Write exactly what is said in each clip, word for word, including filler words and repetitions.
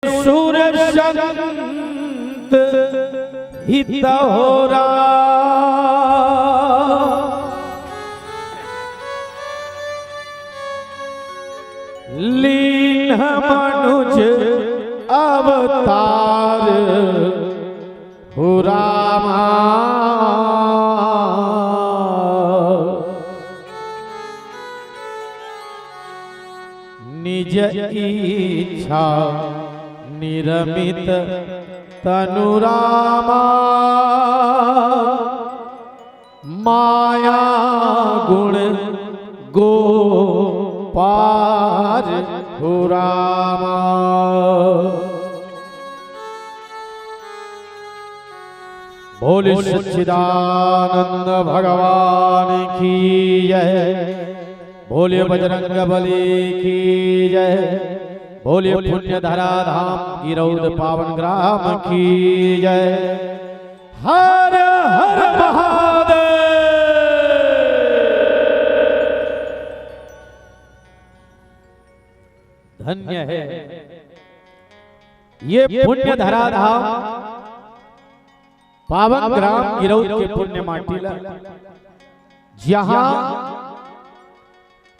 सुर संत हित हो राम। लीन मनुज अवतार हो रामा। निज इच्छा निरमित तनु रामा। माया गुण गो पार हो रामा। बोले सच्चिदानंद भगवान की जय। बोले बजरंग बली की जय। बोले पुण्य धरा धाम गिरौद पावन ग्राम की जय। हर हर महादेव। धन्य है ये पुण्य धरा धाम पावन ग्राम गिरौद के पुण्य माटी ला, जहां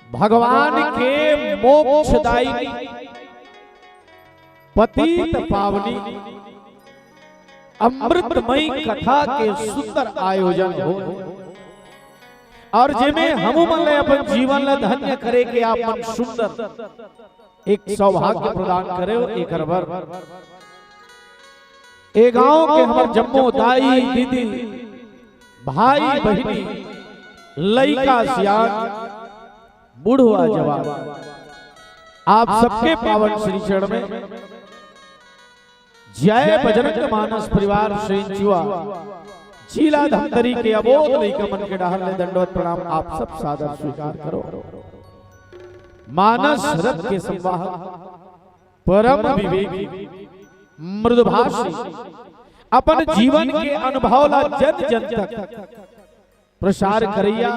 भगवान के मोक्षदायिनी पतित पावनी अमृतमयी कथा के सुंदर आयोजन हो, और जेमे हमू मन ले अपन जीवन ला धन्य करे के आप मन सुंदर एक सौभाग्य प्रदान करे हो। एकर बर ए गांव के हमर जम्मो दाई दीदी, भाई बहिनी, लइका सियान, बुढ़वा जवान, आप सबके पावन श्री चरण में जय बजरंग मानस परिवार सेंचुआ जिला धमतरी के अबोध लइका मन के डहर ले दंडवत प्रणाम आप सब सादर स्वीकार करो। मानस रथ के संवाहक, परम विवेकी, मृदुभाषी, अपन जीवन के अनुभव ला जन जन तक प्रसार करैया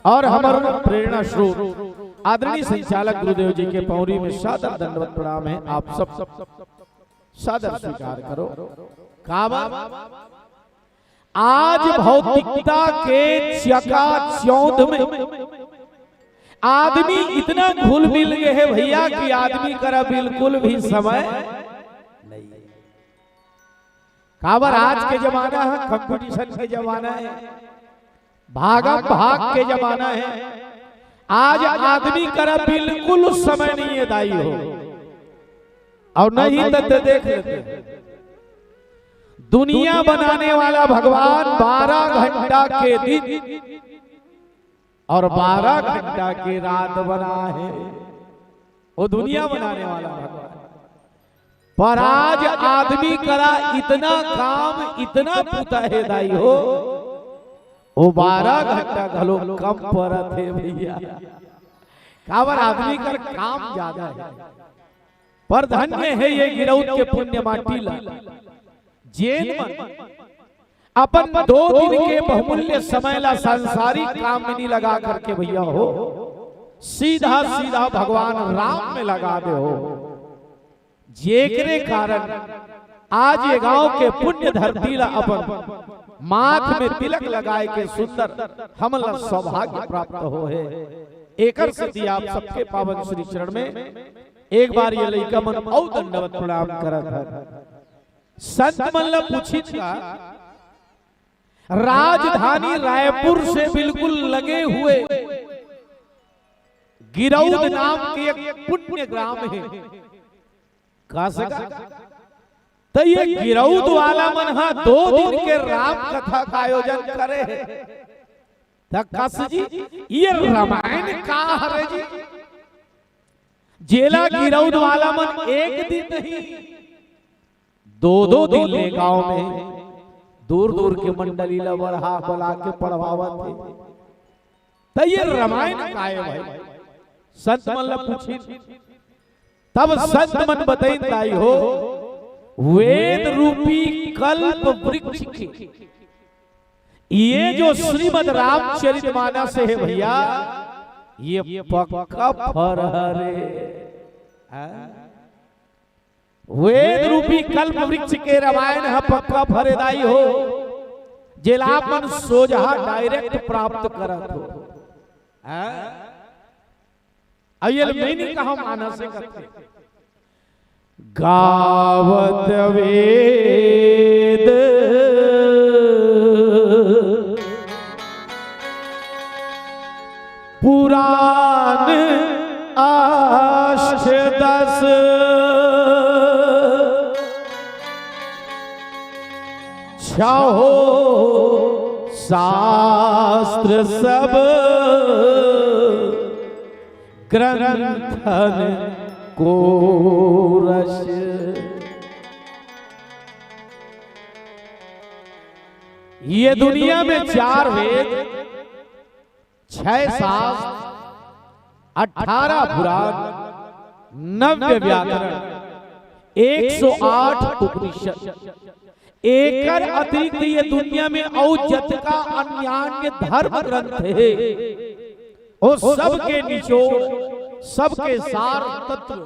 और हमर प्रेरणा स्रोत आदरणीय संचालक गुरुदेव जी के पौरी में सादर दंडवत प्रणाम है। आप सब सादर स्वीकार करो। काबर आज भौतिकता के चकाचौंध में आदमी इतना घुल मिल गए है भैया कि आदमी करा बिल्कुल भी समय नहीं। काबर आज के जमाना है, कंपटीशन के जमाना है, भागम भाग के जमाना है। आज आदमी करा बिल्कुल समय नहीं है दाई हो, और नहीं तो देख लेते हैं। दुनिया बनाने वाला भगवान बारह घंटा के दिन और बारह घंटा के रात बना है, वो दुनिया बनाने वाला भगवान। पर आज आदमी करा इतना काम, इतना पुता है दाई हो, वो बारह घंटा घलो कम परत है भैया। काबर आदमी कर काम ज्यादा है। पर धन्य है ये गिरौद के पुण्य माटी ला, जेन मन अपन दो दिन के बहुमूल्य समय ला सांसारिक काम में नहीं लगा करके भैया हो, सीधा सीधा भगवान राम में लगा दे हो। जेकरे कारण आज ये गांव के पुण्य धरती ला अपन माथ में तिलक लगाए के सुंदर हमन ला सौभाग्य प्राप्त हो है। एकर सेती आप सबके पावन श्री चरण में एक बार ये लइका मन अउ दंडवत प्रणाम करत हन। संत मन ला पूछिन का, राजधानी रायपुर से बिल्कुल लगे हुए गिरौद नाम के एक पुण्य ग्राम है। कस का? त ये गिरौद वाला मन हा दो दिन के राम कथा का आयोजन करे है। त कस जी, ये रामायण का हरे जी? जेला गिरौद वाला मन एक दिन नहीं, दो दो दिन ले गांव में दूर दूर के मंडली ला बढ़ा बला के पढ़वावत हे। त ये रामायण काय भाई? संत मन ला पूछिन, तब संत मन बताइन दाई हो, वेद रूपी कल्प वृक्ष के ये जो श्रीमद रामचरित मानस है भैया, ये पक्का फर हरे। हाँ? वेद रूपी कल्प वृक्ष के रमायन ह पक्का फरेदाई हो, जेला आप मन सोझा direct प्राप्त करत हो। हाँ? अउ ये ल मैं नहीं कहा, मानस हे कथे। गावत वेद पुराण अष्ट दस, छहो शास्त्र सब ग्रंथन को रस। ये दुनिया में चार वेद, छह शास्त्र, अठारह पुराण, नब्बे व्याकरण, एक सौ आठ उपनिषद, एकर अतिरिक्त ये दुनिया में अउ जतका अन्यान्य धर्म ग्रंथ हे, ओ सबके निचोड़, सबके सार तत्व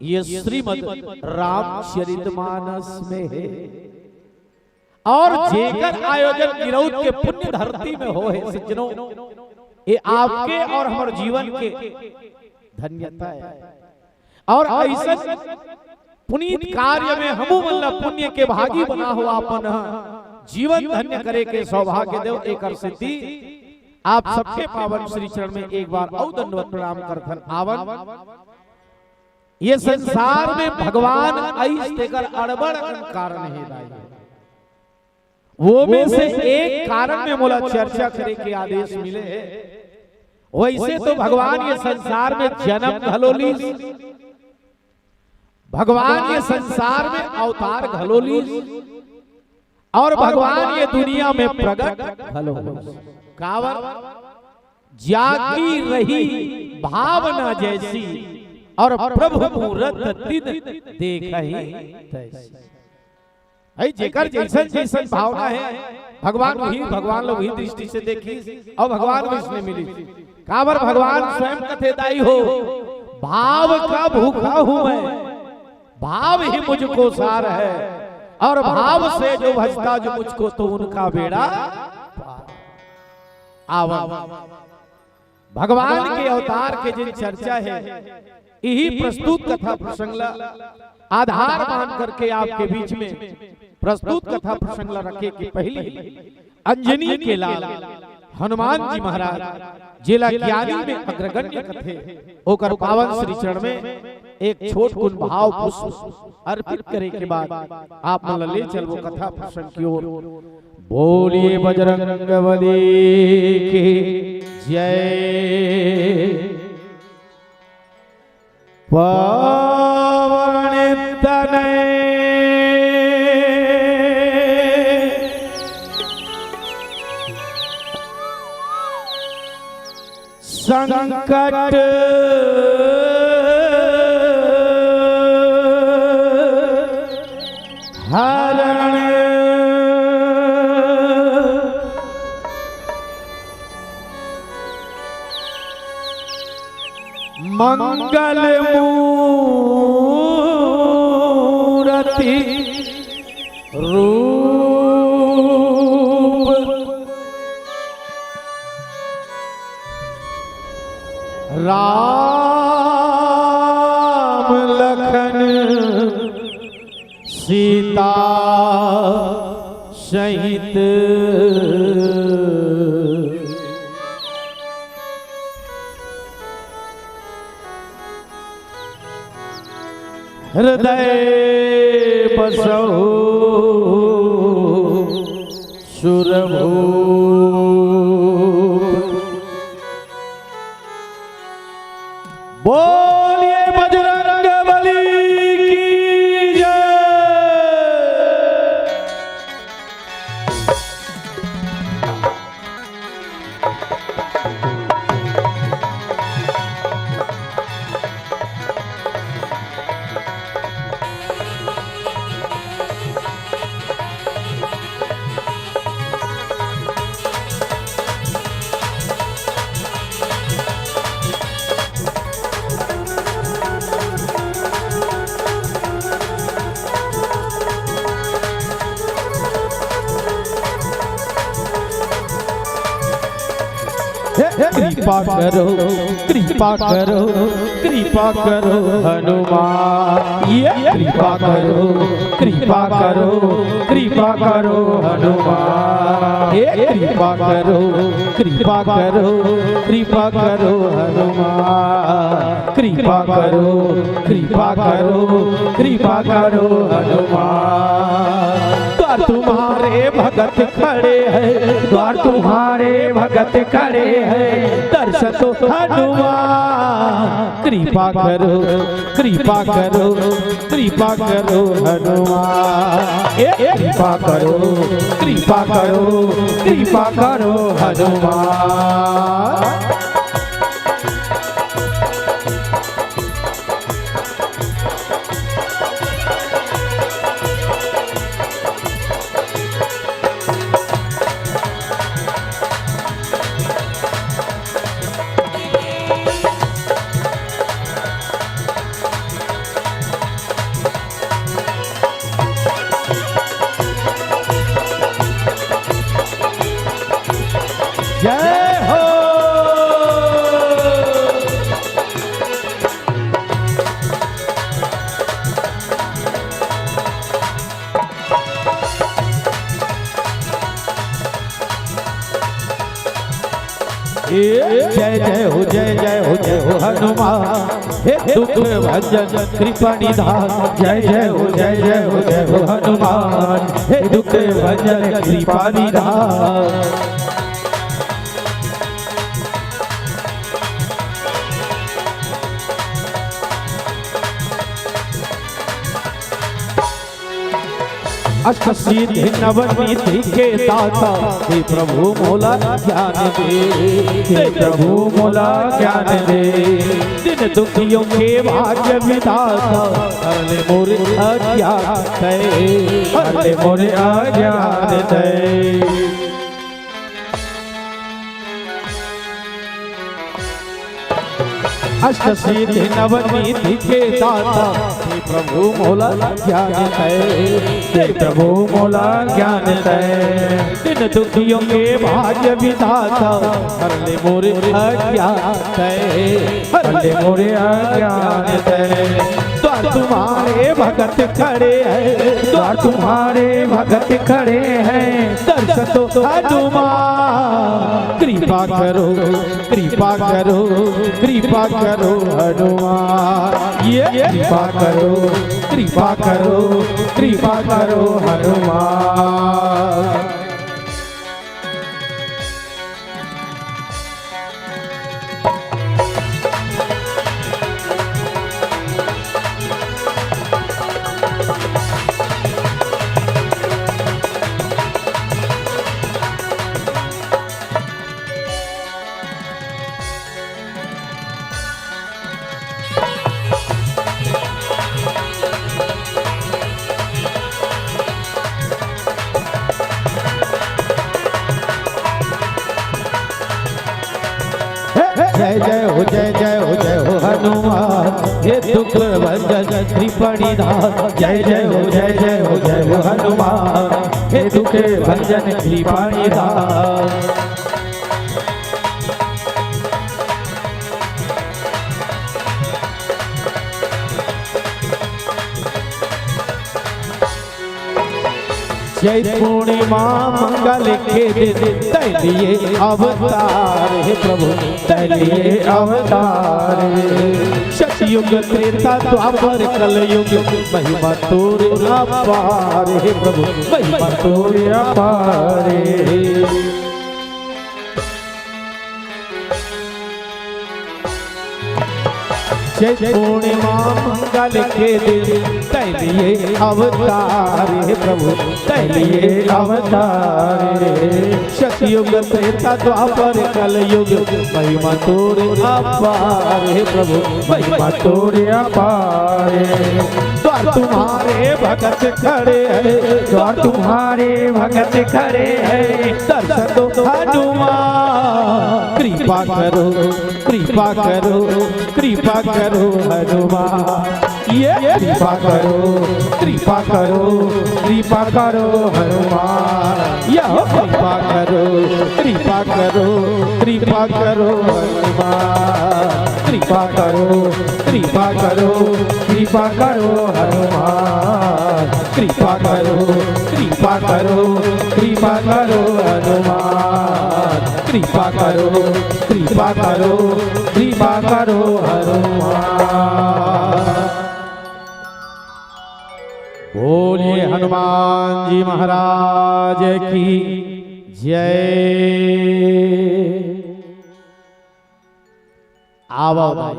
ये श्रीमद् रामचरितमानस में हे। अउ जेकर आयोजन गिरौद के पुण्य धरती में होहे, सज्जनों, ये आपके अउ हमर जीवन के धन्यता हे। अउ अइसन पुनीत कार्य में हमू मन ला पुण्य के भागी बनाहू, आपन ह जीवन धन्य करे के सौभाग्य देव। एकर सेती आप सबके पावन श्री चरण में एक बार अउ दंडवत प्रणाम करथन। आवन, ये संसार में भगवान आइस तेकर अड़बड़ अकन कारण हे दाई। वो में से एक कारण में मोला चर्चा करे के आदेश मिले हे। वइसे तो भगवान ये संसार में जनम घलो लीस, भगवान ये संसार में अवतार घलो लीस, अउ भगवान ये दुनिया में प्रगट घलो होइस। काबर? जाकी रही भावना जैसी, अउ प्रभु मूरत तिन देखहि तैसी। भाई, जेकर जइसन जइसन भावना हे, भगवान वही, भगवान ल वही दृष्टि से देखिस अउ भगवान वइसने मिलिस। काबर? भगवान स्वयं कथे दाई हो, भाव का भूखा हूं मैं, भाव ही मुझको सार है, अउ भाव से जो भजता जो मुझको, तो उनका बेड़ा पार। आवा। भगवान के अवतार के जिन चर्चा हे, इही प्रस्तुत कथा प्रसंग ला आधार मान करके आपके बीच में प्रस्तुत कथा प्रसंग ला रखे के पहिली अंजनी के लाल हनुमान जी महाराज, जेला ज्ञानी में अग्रगण्य कथे, ओकर पावन श्री चरण में एक छोट कुन भाव पुष्प अर्पित करे के बाद आप मन ला ले चलबो कथा प्रसंग की ओर। बोलिए बजरंग बली की जय। पवन तनय संकट हरण। मंगल मूरति रूप राम लखन सीता सहित। हृदय बसहु सुरभूप। बोलिए बजरंग बली की जय। हे कृपा करो, कृपा करो, कृपा करो हनुमान। ये कृपा करो, कृपा करो, कृपा करो हनुमान। हे कृपा करो, कृपा करो, कृपा करो हनुमान। कृपा करो, कृपा करो, कृपा करो हनुमान। द्वार तुम्हारे भगत खड़े हैं, द्वार तुम्हारे भगत खड़े हैं, दर्शन दो हनुमान। कृपा करो, कृपा करो, कृपा करो हनुमान। ए, कृपा करो, कृपा करो, कृपा करो हनुमान। जय हो। जय जय हो, जय जय हो, जय हो हनुमान, हे दुख भंजन कृपा निधान। जय जय हो, जय जय हो, जय हो हनुमान, हे दुख भंजन कृपा निधान। अष्ट सिद्धि नव निधि के दाता, हे प्रभु मोला ज्ञान दे। हे प्रभु मोला ज्ञान दे। दीन दुखियों के भाग्य विधाता, हर ले मोर अज्ञान तय। हर ले मोर अज्ञान तय। अष्ट सिद्धि नव निधि के दाता, हे प्रभु मोला ज्ञान तय। हे प्रभु मोला ज्ञान तय। दीन दुखियों के भाग्य विधाता, हर ले मोर अज्ञान तय। हर ले मोर अज्ञान तय। द्वार तुम्हारे भगत खड़े हैं, द्वार तुम्हारे भगत खड़े हैं, दर्शन दो हनुमान। कृपा करो, कृपा करो, कृपा करो हनुमान। ये कृपा करो, कृपा करो, कृपा करो हनुमान। जय जय हो, जय जय हो, जय हो हनुमान, हे दुख भंजन कृपा निधान। जय जय हो, जय जय हो, जय हो हनुमान, हे दुख भंजन कृपा निधान। चैत पूर्णिमा मंगल के दिन, तै लिए अवतार हे प्रभु, तै लिए अवतार। सतयुग त्रेता द्वापर कलयुग, महिमा तोर अपार हे प्रभु, महिमा तोर अपार। चैत पूर्णिमा मंगल के दिन, तै लिए अवतार हे प्रभु, तै लिए अवतार। सतयुग त्रेता द्वापर कलयुग, महिमा तोर अपार हे प्रभु, महिमा तोर अपार। द्वार तुम्हारे भगत खड़े हैं, द्वार तुम्हारे भगत खड़े हैं, दर्शन दो हनुमान। कृपा करो, कृपा करो, कृपा करो हनुमान। ये कृपा करो, कृपा करो, कृपा करो हनुमान। या हो। कृपा करो, कृपा करो, कृपा करो हनुमान। कृपा करो, कृपा करो, कृपा करो हनुमान। कृपा करो, कृपा करो, कृपा करो हनुमान। कृपा करो, कृपा करो, कृपा करो हनुमान। बोलिए हनुमान जी महाराज की जय। आवो दाई।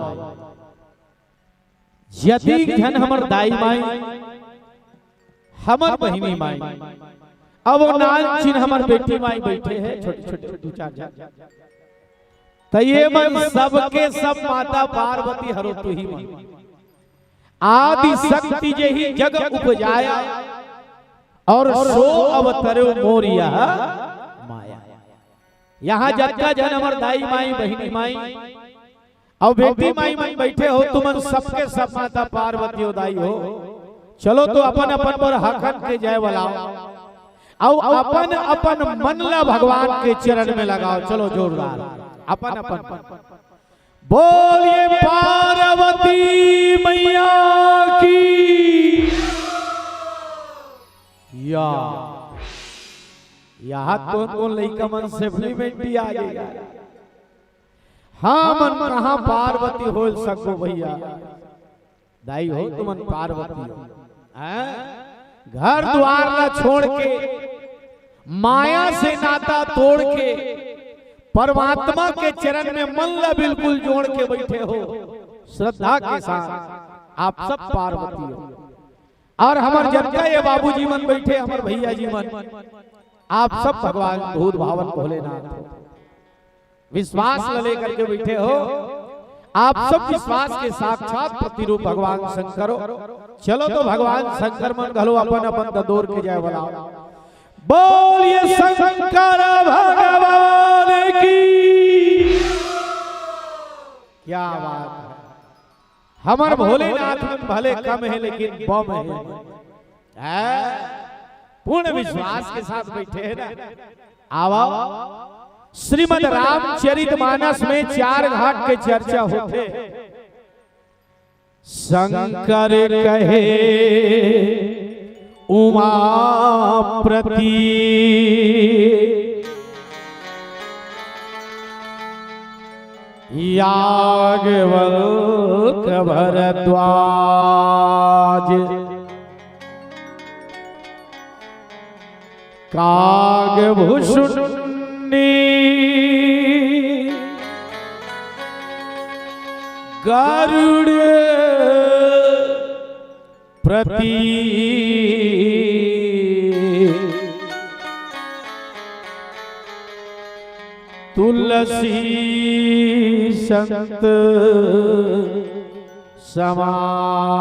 जतिक झन हमर दाई माई, हमर बहिनी माई, अब वो नानचिन हमर बेटी माई बइठे हे, छोटे छोटे दू चार झन। त ये मन सबके सब माता पार्वती हरो तुही मन। आदि शक्ति जेहि जग उपजाया, अउ सो अवतर्यो मोर यह माया। यहाँ जतका झन हमर दाई माई, बहिनी माई, अउ बेटी माई मन बइठे हो, तुमन सबके सब माता पार्वती हो, दाई हो। चलो तो अपन अपन बर हकन के जय बलाओ, अउ अपन अपन मन ला भगवान के चरण में लगाओ। चलो जोरदार अपन अपन। बोलिए पार्वती मैया की। या, यहाँ कोन कोन लइका मन सप्लीमेंट्री आ गे? हमन कहाँ पार्वती होय सकबो भइया? दाई हो, तुमन पार्वती हो। हैं? घर दुवार ला छोड़ के, माया से नाता तोड़ के, परमात्मा के चरण में मन ला बिल्कुल जोड़ के बइठे हो, श्रद्धा के साथ आप सब पार्वती हो। अउ हमर जतका ये बाबूजी मन बइठे, हमर भइया जी मन, आप सब भगवान भूत भावन भोलेनाथ हो। विश्वास ल लेकर के बइठे हो, आप सब विश्वास के साक्षात प्रतिरूप भगवान शंकर हो। चलो तो भगवान शंकर मन घलो अपन अपन ददोर के जय बलाओ। बोलिए शंकर भगवान की। क्या बात है, हमर भोलेनाथ मन भले कम हे लेकिन बम हे। हैं? पूर्ण विश्वास के साथ बइठे हे ना। आवा, श्रीमद् रामचरित मानस में चार घाट के चर्चा होथे। शंकर कहे उमापति, याज्ञवल्क्य भरद्वाज, कागभुषुंडी गरुड़ प्रति, तुलसी संत समाज।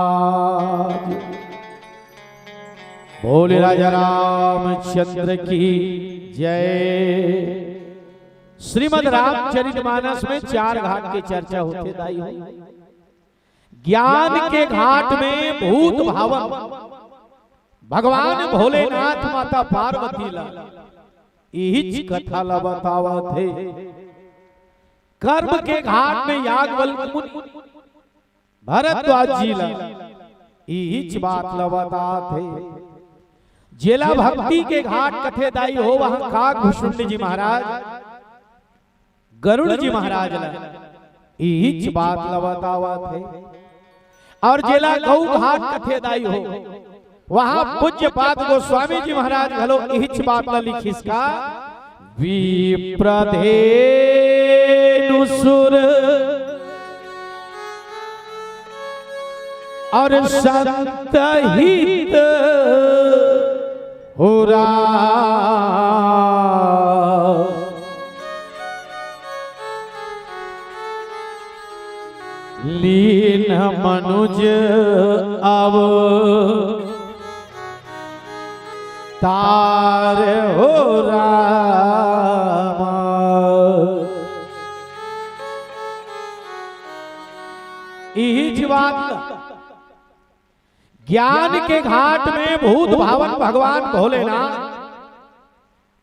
बोले राजा रामचंद्र की जय। श्रीमद् रामचरित मानस में चार घाट के चर्चा होथे दाई हो। ज्ञान के घाट में भूत भावन भगवान भोलेनाथ माता पार्वती ला इहिच कथा ला बतावत हे। कर्म के घाट में याज्ञवल्क्य मुनि भरद्वाज जी ला इहिच बात ला बतात हे। जेला भक्ति के घाट कथे दाई हो, वहां कागभुषुंडी जी महाराज, गरुड़ जी महाराज ला इहिच बात ला बतावत हे। अउ जेला गऊ घाट कथे दाई हो, वहां पूज्यपाद गोस्वामी जी महाराज घलो इहिच बात ला लिखिस का, विप्रधेनु सुर अउ संत हित हो राम। लीन मनुज अव तार हो राम। इहिच बात ज्ञान के घाट में भूत भावन भगवान भोलेनाथ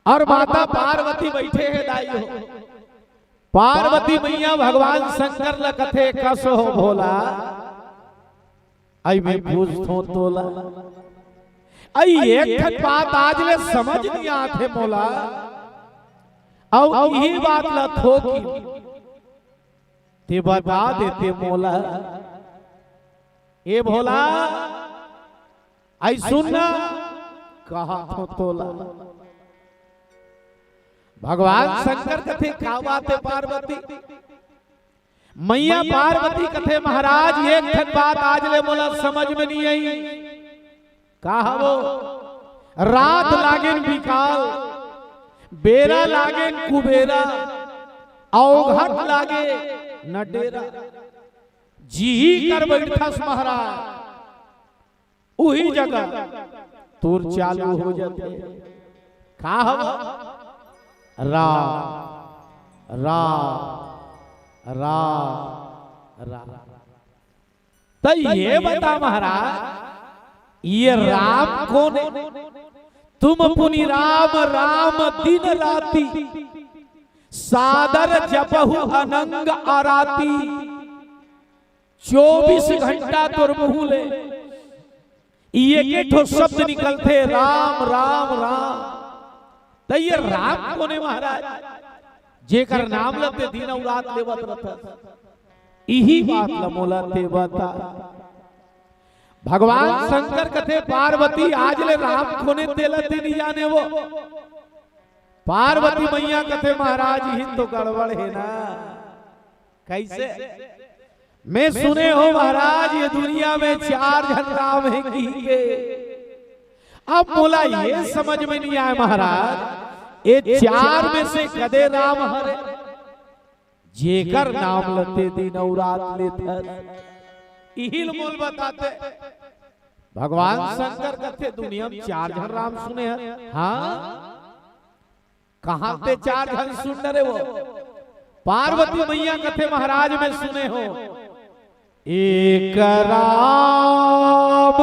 और माता पार्वती बैठे हे दाई हो। पार्वती मैया भगवान शंकर ल कथे, "कस हो भोला, अई मैं पूछथों तोला, अई एक ठन बात आज ले समझ नइ आथे मोला, अउ इही बात ल थोकिन ते बता देते मोला। ए भोला, अई सुन ना, कहथों तोला।" भगवान शंकर कथे, "का बात हे पार्वती?" मैया पार्वती कथे, "महाराज, एक ठन बात आज ले मोला समझ में नइ आई।" "का हवय?" "रात लागेन बिकाल, बेरा लागेन कुबेरा, अवघट लागे न डेरा। जिही कर बइठथस महाराज, उही जगह तोर चालू हो जाथे।" "का हवय?" "राम, राम, राम, राम।" त ये बता महाराज, ये राम कोन हे? "तुम पुनि राम राम दिन राति, सादर जपहु अनंग आराती।" चौबीस घंटा तोर मुंह ले ये एक ठो शब्द निकलथे, "राम, राम, राम।" त ये राम कोन हे महाराज, जेकर नाम ल ते दिन अउ रात लेवत रथस? इही बात ल मोला ते बता। भगवान शंकर कथे, "पार्वती, आज ले राम कोन हे तेला ते नइ जाने वो।" पार्वती मैया कथे, "महाराज, इही तो गड़बड़ हे ना।" "कइसे?" "मैं सुने हों महाराज, ये दुनिया में चार झन राम हे कहिके। अब मोला ये समझ में नइ आय महाराज, ये चार में से कदे राम हरे, जेकर नाम ल ते दिन अउ रात लेथस, इही ल मोला बता ते।" भगवान शंकर कथे, "दुनिया में चार झन राम सुने हन।" "हाँ।" "कहाँ ते चार झन सुन डरे वो?" पार्वती मैया कथे, "महाराज, मैं सुने हों, एक राम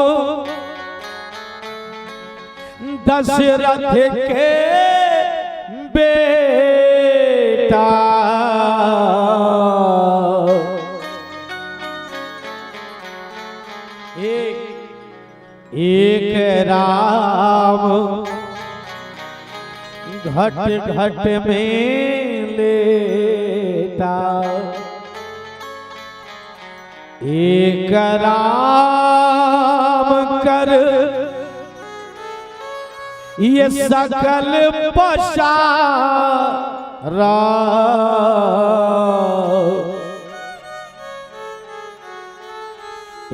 दशरथ के बेटा।" एक एक राम घट घट में लेटा, एक राम कर ये सकल पसारा।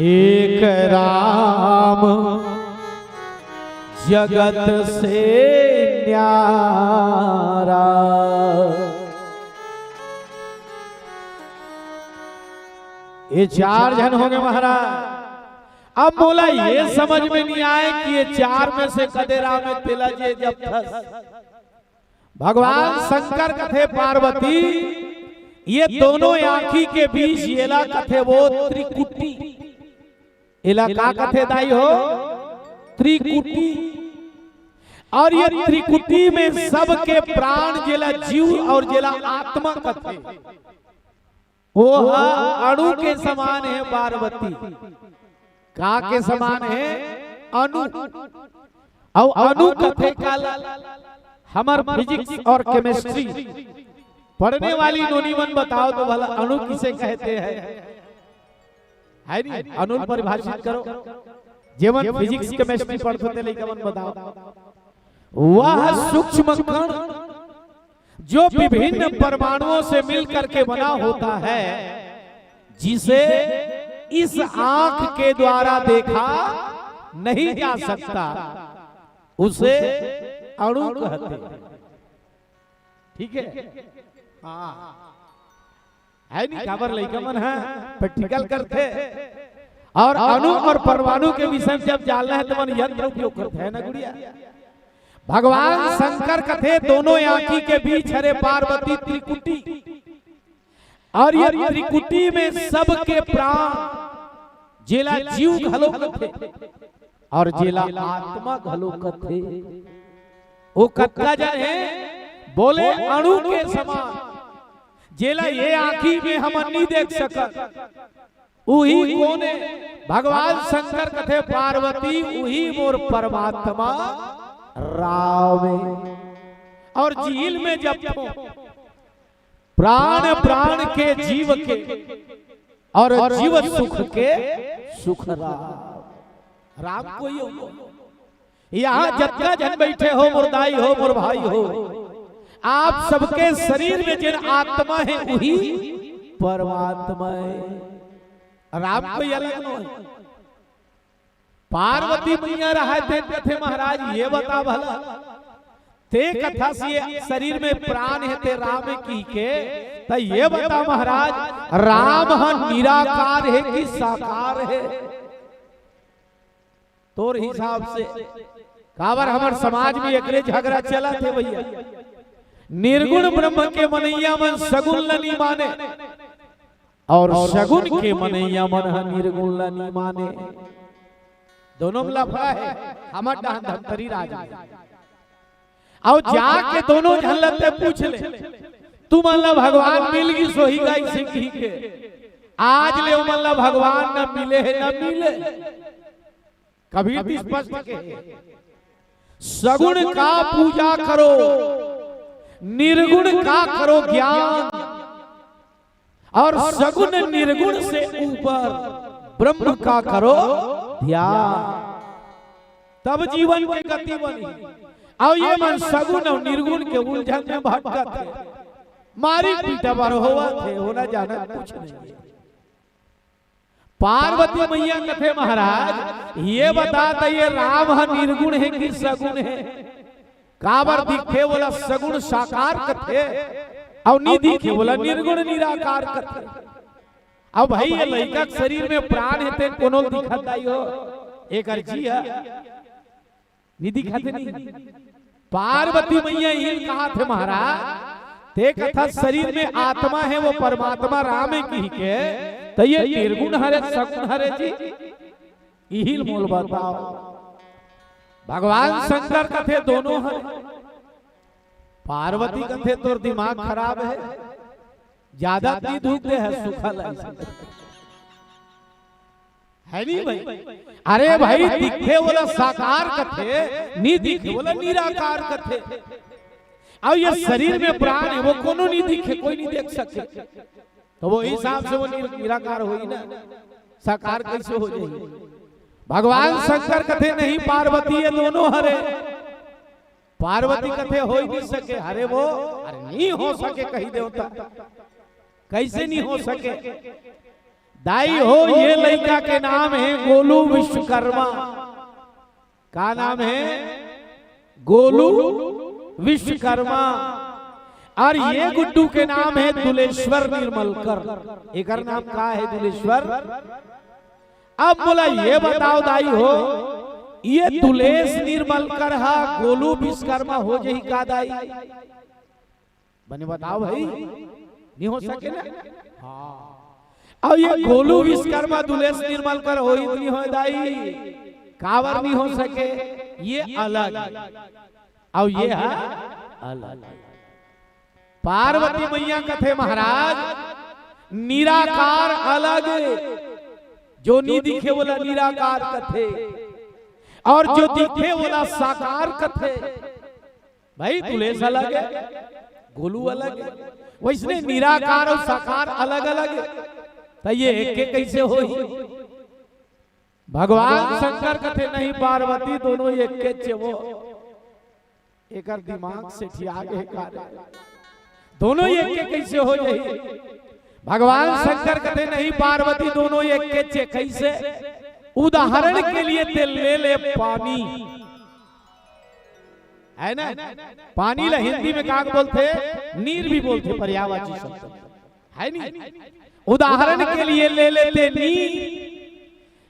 एक राम जगत से न्यारा। ये चार झन होगे महाराज। अब मोला ये समझ में नइ आय कि ये चार में से कदे राम हे तेला जे जपथस। भगवान शंकर कथे पार्वती, ये दोनों आंखी के बीच येला कथे वो त्रिकुटी। येला का कथे दाई हो? त्रिकुटी। और ये त्रिकुटी में सबके प्राण, जेला जीव और जेला आत्मा कथे, वो हा अणु के समान हे पार्वती। का के समान हे? अणु। अउ अणु कथे काला? हमर फिजिक्स और केमिस्ट्री पढ़ने वाली नोनी मन बताओ तो भला अणु किसे कहते हैं? है नहीं? अणु ल परिभाषित करो। जेमन फिजिक्स केमिस्ट्री पढ़ते थे लइका मन बताओ। वह सूक्ष्म कण जो विभिन्न परमाणुओं से मिल करके बना होता है, जिसे इस आंख के द्वारा देखा नहीं जा सकता, उसे अणु कहते हैं। ठीक है? हाँ। है नहीं, काबर लइका मन ह प्रैक्टिकल करथे। और अणु और परमाणु के विषय में जब जानना है तो मन यंत्र उपयोग करथे, है ना गुड़िया? भगवान शंकर कथे दोनों आंखी के बीच हरे पार्वती त्रिकुटी, और ये त्रिकुटी में सबके प्राण, जेला जीव घलो कथे और जेला आत्मा घलो कथे। वो कतका जन हे, बोले अणु के समान, जेला ये आँखी में हमन नी देख सकत, उही कोन हे? भगवान शंकर कथे, पार्वती उही मोर परमात्मा राम हे। और झील में जब तो प्राण प्राण के जीव के और जीव सुख के सुख राम। राम कोई हो, यहाँ जतना झन बैठे हो, मोर दाई हो, मोर भाई हो, आप सबके शरीर में जेन आत्मा हे, उही परमात्मा हे। राम कोई अलग नो हे। पार्वती मैया रहय तेन कथे, महाराज, ये बता भला, ते कथस ये शरीर में प्राण हे, ते राम हे कहिके, त ये बता महाराज, राम ह निराकार हे कि साकार हे? तोर हिसाब से, काबर हमर समाज में एकरे झगड़ा चलत हे भैया। निर्गुण ब्रह्म के मनैया मन सगुण ल नी माने, और सगुन के मनैया मन ह निर्गुन ल नी माने। दोनों म लफड़ा हे। हमर डहन धमतरी राज हे। अउ जाके दोनों झन ल ते पूछ ले, तुमन ल भगवान मिल गिस होही का अइसे कहिके? आज ले ओमन ल भगवान न मिले हे, न मिले। कबीर जी स्पष्ट कहे, सगुण का पूजा करो, निर्गुण का करो ज्ञान, और सगुण निर्गुण से ऊपर ब्रह्म का करो ध्यान, तब जीवन के गति बनी। अउ ये मन सगुण अउ निर्गुण के उलझन में भटकत हे, मारी पीटा बर होवत हे, होना जाना कुछ नहीं हे। पार्वती मैया कथे, महाराज, ये बता त ये राम ह निर्गुण हे कि सगुण हे? काबर दिखथे ओला सगुण साकार कथे, अउ नी दिखे ओला निर्गुण निराकार कथे। अब भाई, ये लइका के शरीर में प्राण हे, तेन कोनो ल दिखत दाई हो? एकर जी ह नी दिखथे नी। पार्वती मैया इही ल कहत हे, महाराज, ते कथस शरीर में आत्मा हे, वो परमात्मा राम हे कहिके, त ये निर्गुण हरे, सगुण हरे जी? इही ल मोला बताव। भगवान शंकर कथे दोनों हरे। पार्वती कथे तोर दिमाग खराब हे, जादा नी दुख दे हे, सुखा ल हे नी भाई? अरे भाई, दिखे ओला साकार कथे, नी दिखे ओला निराकार कथे। अउ ये शरीर में प्राण हे, वो कोनो नी दिखे, कोई नी देख सके, त वो हिसाब से वो नि-, निराकार होही ना, साकार कइसे हो जाही? भगवान शंकर कथे नहीं पार्वती, ये दोनों हरे। पार्वती कथे, "होई नी सके।" अरे वो, अरे नी हो सके कहि देव त, कइसे नी हो सके? दाई हो, ये लइका के नाम हे गोलू विश्वकर्मा। का नाम हे? गोलू विश्वकर्मा। अउ ये गुड्डू के नाम हे दुलेश्वर निर्मलकर। एकर नाम का हे? दुलेश्वर। अब मोला ये बताव दाई हो, ये दुलेश निर्मलकर ह गोलू विश्वकर्मा हो जाही का दाई? बने बताव भाई, नी हो सके ना? हाँ। अउ ये गोलू विश्वकर्मा दुलेश निर्मलकर होही त नी होय दाई? काबर नी हो सके? ये अलग हे। अउ ये ह अलग। पार्वती मैया कथे, महाराज, निराकार अलग, जो नी दिखे ओला निराकार कथे, अउ जो दिखे ओला साकार कथे। भाई, दुलेश अलग हे, गोलू अलग हे, वइसने निराकार अउ साकार अलग-अलग हे। त ये एके कइसे होही? भगवान शंकर कथे, "नहीं पार्वती, दोनों एकेच हे वो।" एकर दिमाग सेठिया गे का रे? दोनों एके कइसे हो जाही? भगवान शंकर कथे, "नहीं पार्वती, दोनों एकेच हे।" कइसे? उदाहरण के लिए ते ले ले पानी, हे ना? पानी ला हिंदी में का बोलथे? नीर भी बोलथे, पर्यायवाची शब्द, हे नी? उदाहरण के लिए ले ले ते नीर,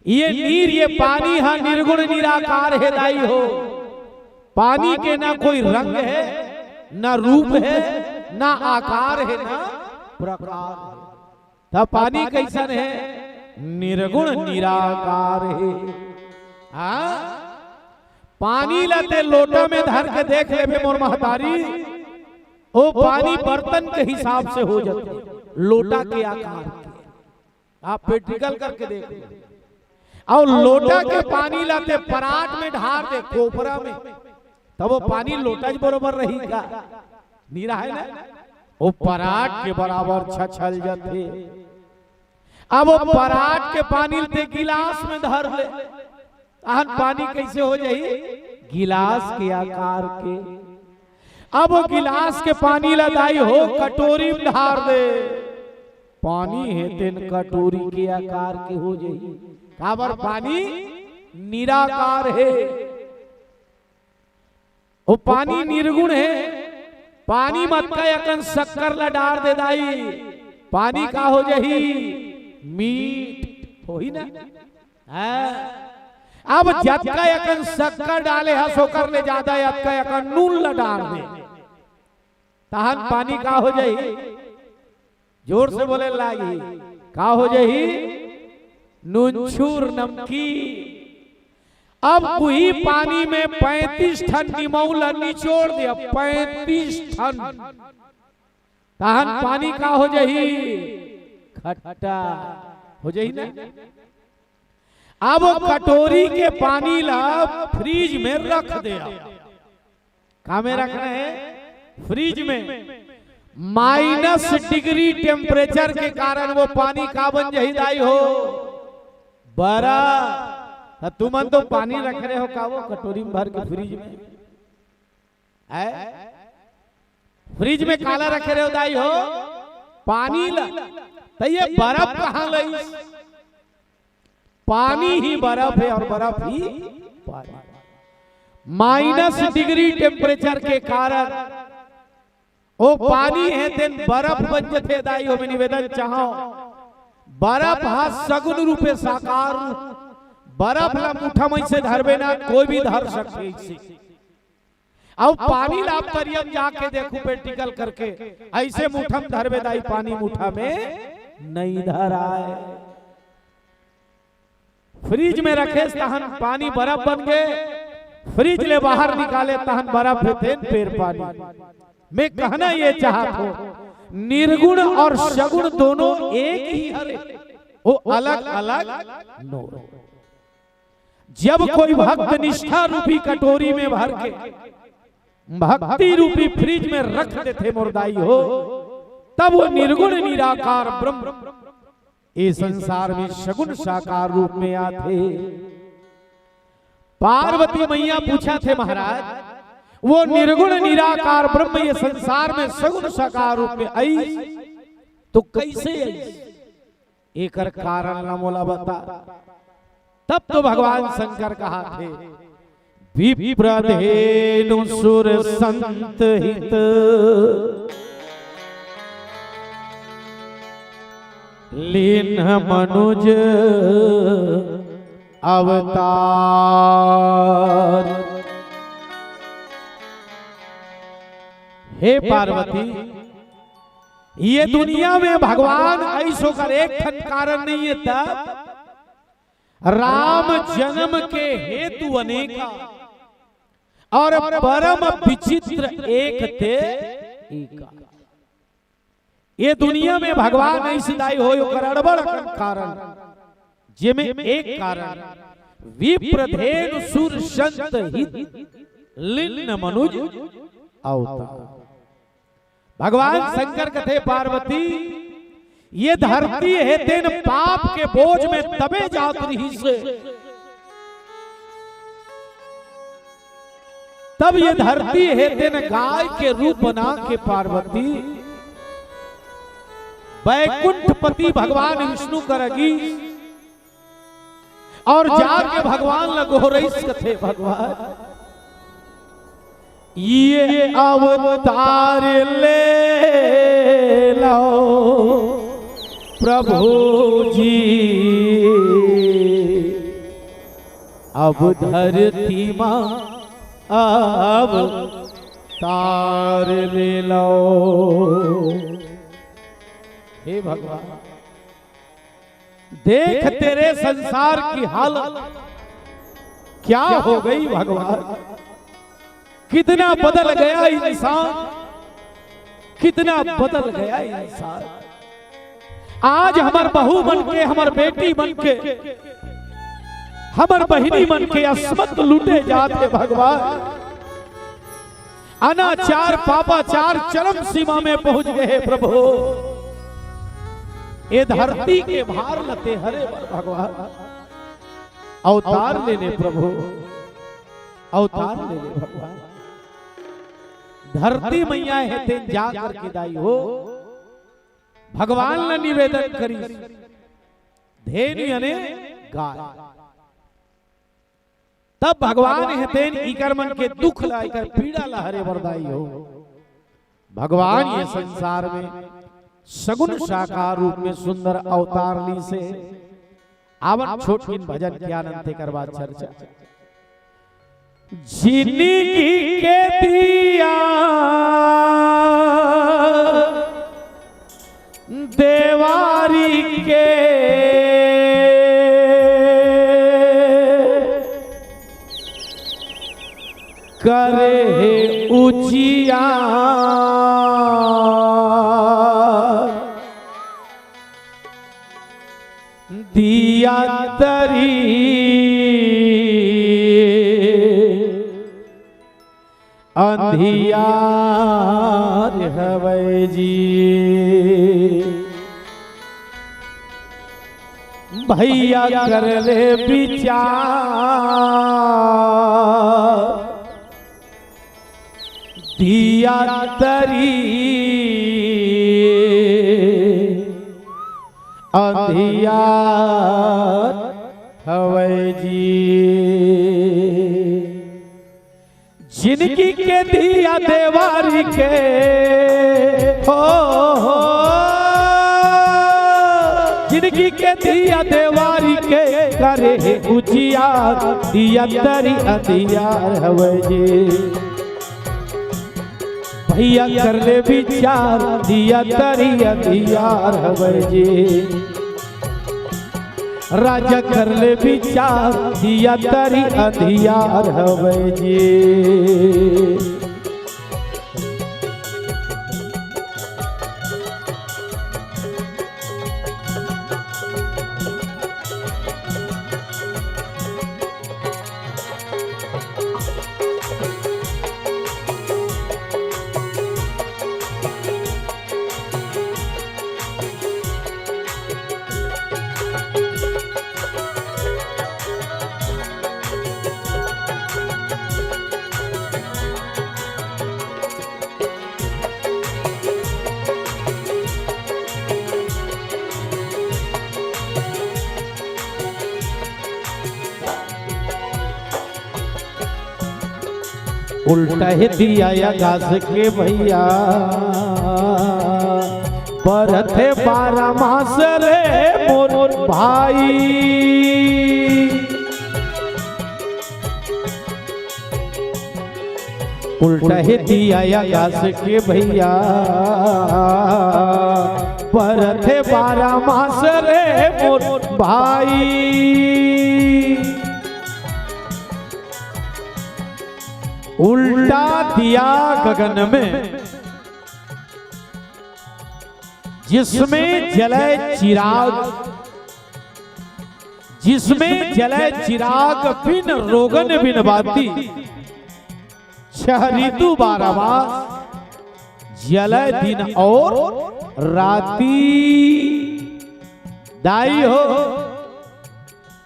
ये नीर, ये पानी ह निर्गुण निराकार हे दाई हो। पानी के ना कोई रंग हे, ना रूप हे, ना आकार हे, ना प्रकार हे। त पानी कइसन हे? निर्गुण निराकार हे। हाँ, पानी ला ते लोटा में धर के देख लेबे मोर महतारी, ओ पानी बर्तन के हिसाब से हो जाथे, लोटा के आकार के। आप practical करके देख लो। अउ लोटा के पानी ला ते परात में ढार दे, कोपरा में, तब वो पानी लोटा के बरोबर रही का? नइ रहय ना, वो परात के बराबर छछल जाथे। अब वो परात के पानी ल ते गिलास में धर ले, तहन पानी कइसे हो जाही? गिलास के आकार के। अब वो गिलास के पानी ला दाई हो कटोरी में ढार दे, पानी हे तेन कटोरी के आकार के हो जाही। काबर? पानी निराकार हे। वो पानी निर्गुण हे। पानी म अतका अकन शक्कर ला डार दे दाई, पानी का हो जाही? मीठ होही ना। हाँ। अब जतका अकन शक्कर डाले हस, ओकर ले जादा अतका अकन नून ला डार दे, तहन पानी का हो जाही? जोर से बोले लागही, का हो जाही? नूनछूर नमकीन। अब उही पानी में पैंतीस ठन निमऊ ला निचोड़ दे, पैंतीस ठन, तहन पानी का हो जाही? खट्टा हो जाही ना। अब वो कटोरी के पानी ला फ्रिज में रख दे। का में रखना हे? फ्रिज में। माइनस डिग्री टेम्परेचर के कारण वो पानी का बन जाही दाई हो? बरफ। त तुमन तो पानी रख रहे हो का वो कटोरी में भर के फ्रिज में? हैं? फ्रिज में काला रखे रहे हो दाई हो? पानी ला। त ये बरफ कहाँ लइस? पानी ही बरफ हे अउ बरफ ही पानी। माइनस डिग्री टेम्परेचर के कारण वो पानी हे तेन बरफ बन जथे दाई हो। मैं निवेदन चाहंव, बरफ हा सगुन रूप हे, साकार रूप। बरफ ला मुठा म अइसे धरबे ना, कोई भी धर सकथे अइसे। अउ पानी ला आप तरिया म जाके देखू, practical करके, अइसे मुठा म धरबे दाई, पानी मुठा में नइ धराय। फ्रिज में रखेस तहन पानी बरफ बन गे, फ्रिज ले बाहर निकाले तहन बरफ हे तेन फेर पानी। मैं कहना ये चाहत हंव, निर्गुण अउ सगुण दोनों एक ही हरे, वो अलग-अलग नोहे। जब कोई भक्त निष्ठा रूपी कटोरी में भर के भक्ति रूपी फ्रिज में रख देथे मोर दाई हो, तब वो निर्गुण निराकार ब्रह्म ए संसार में सगुन साकार रूप में आथे। पार्वती मैया पूछथे, महाराज, वो निर्गुण निराकार ब्रह्म ये संसार में सगुन साकार रूप में आइस, त कइसे आइस? एकर कारण ला मोला बता। तब तो भगवान शंकर कहथे, विप्रधेनु सुर संत हित लीन्ह मनुज अवतार। हे पार्वती, ये दुनिया में भगवान अइस ओकर एक ठन कारण नइ हे, तब राम जनम के हेतु अनेका अउ परम विचित्र एक ते एका। ये दुनिया में भगवान अइस दाई होय ओकर अड़बड़ अकन कारण, जेमे एक कारण विप्रधेनु सुर संत हित लीन्ह मनुज अवतार। भगवान शंकर कथे, पार्वती, ये धरती हे तेन पाप के बोझ में दबे जात रहिस हे, तब ये धरती हे तेन गाय के रूप बना के पार्वती बैकुंठपति भगवान विष्णु करा गीस। अउ जाके भगवान ला गोहरइस, कथे, भगवान, ये अवतार ले लव प्रभु जी, अब धरती मा अवतार ले लव। हे भगवान, देख तेरे संसार की हालत क्या हो गई भगवान, कितना बदल गया इंसान, कितना बदल गया इंसान। आज हमर बहू मन के, हमर बेटी मन के, हमर बहिनी मन के असमत लूटे जात हे भगवान। अनाचार पापाचार चरम सीमा में पहुंच गए हे प्रभु। ये धरती के भार ल ते हरे बर भगवान, अवतार ले ले प्रभु, अवतार ले ले भगवान। धरती मैया हे तेन जा करके दाई हो भगवान ला निवेदन करिस, धेनु याने गाय। तब भगवान हे तेन इकर मन के दुख ला, इकर पीड़ा ला हरे बर दाई हो। भगवान ये संसार में सगुन साकार रूप में सुंदर अवतार लीस हे। आवन छोटकिन भजन के आनंद, तेकर बाद चर्चा। जिनगी के दिया देवारी के करे हे उजियार, दिया तरी अंधियार हवय जी। भैया कर ले विचार, दिया तरी अंधियार हवय जी। जिनगी के दिया देवारी के, हो, हो, जिनगी के दिया देवारी के, करे हे उजियार, दिया तरी अंधियार हवय जी। भैया कर ले विचार, दिया तरी अंधियार हवय जी। राजा कर ले विचार, दिया तरी अंधियार हवय जी। उल्टा हे दिया आकाश के भैया, बरथे बारह मास रे मोर भाई। उल्टा हे दिया आकाश के भैया, बरथे बारह मास रे मोर भाई। उल्टा दिया गगन में, जिसमें जले चिराग, जिसमें जले चिराग बिन रोगन बिन बाती, छह ऋतु बारह मास, जले दिन और राती। दाई हो,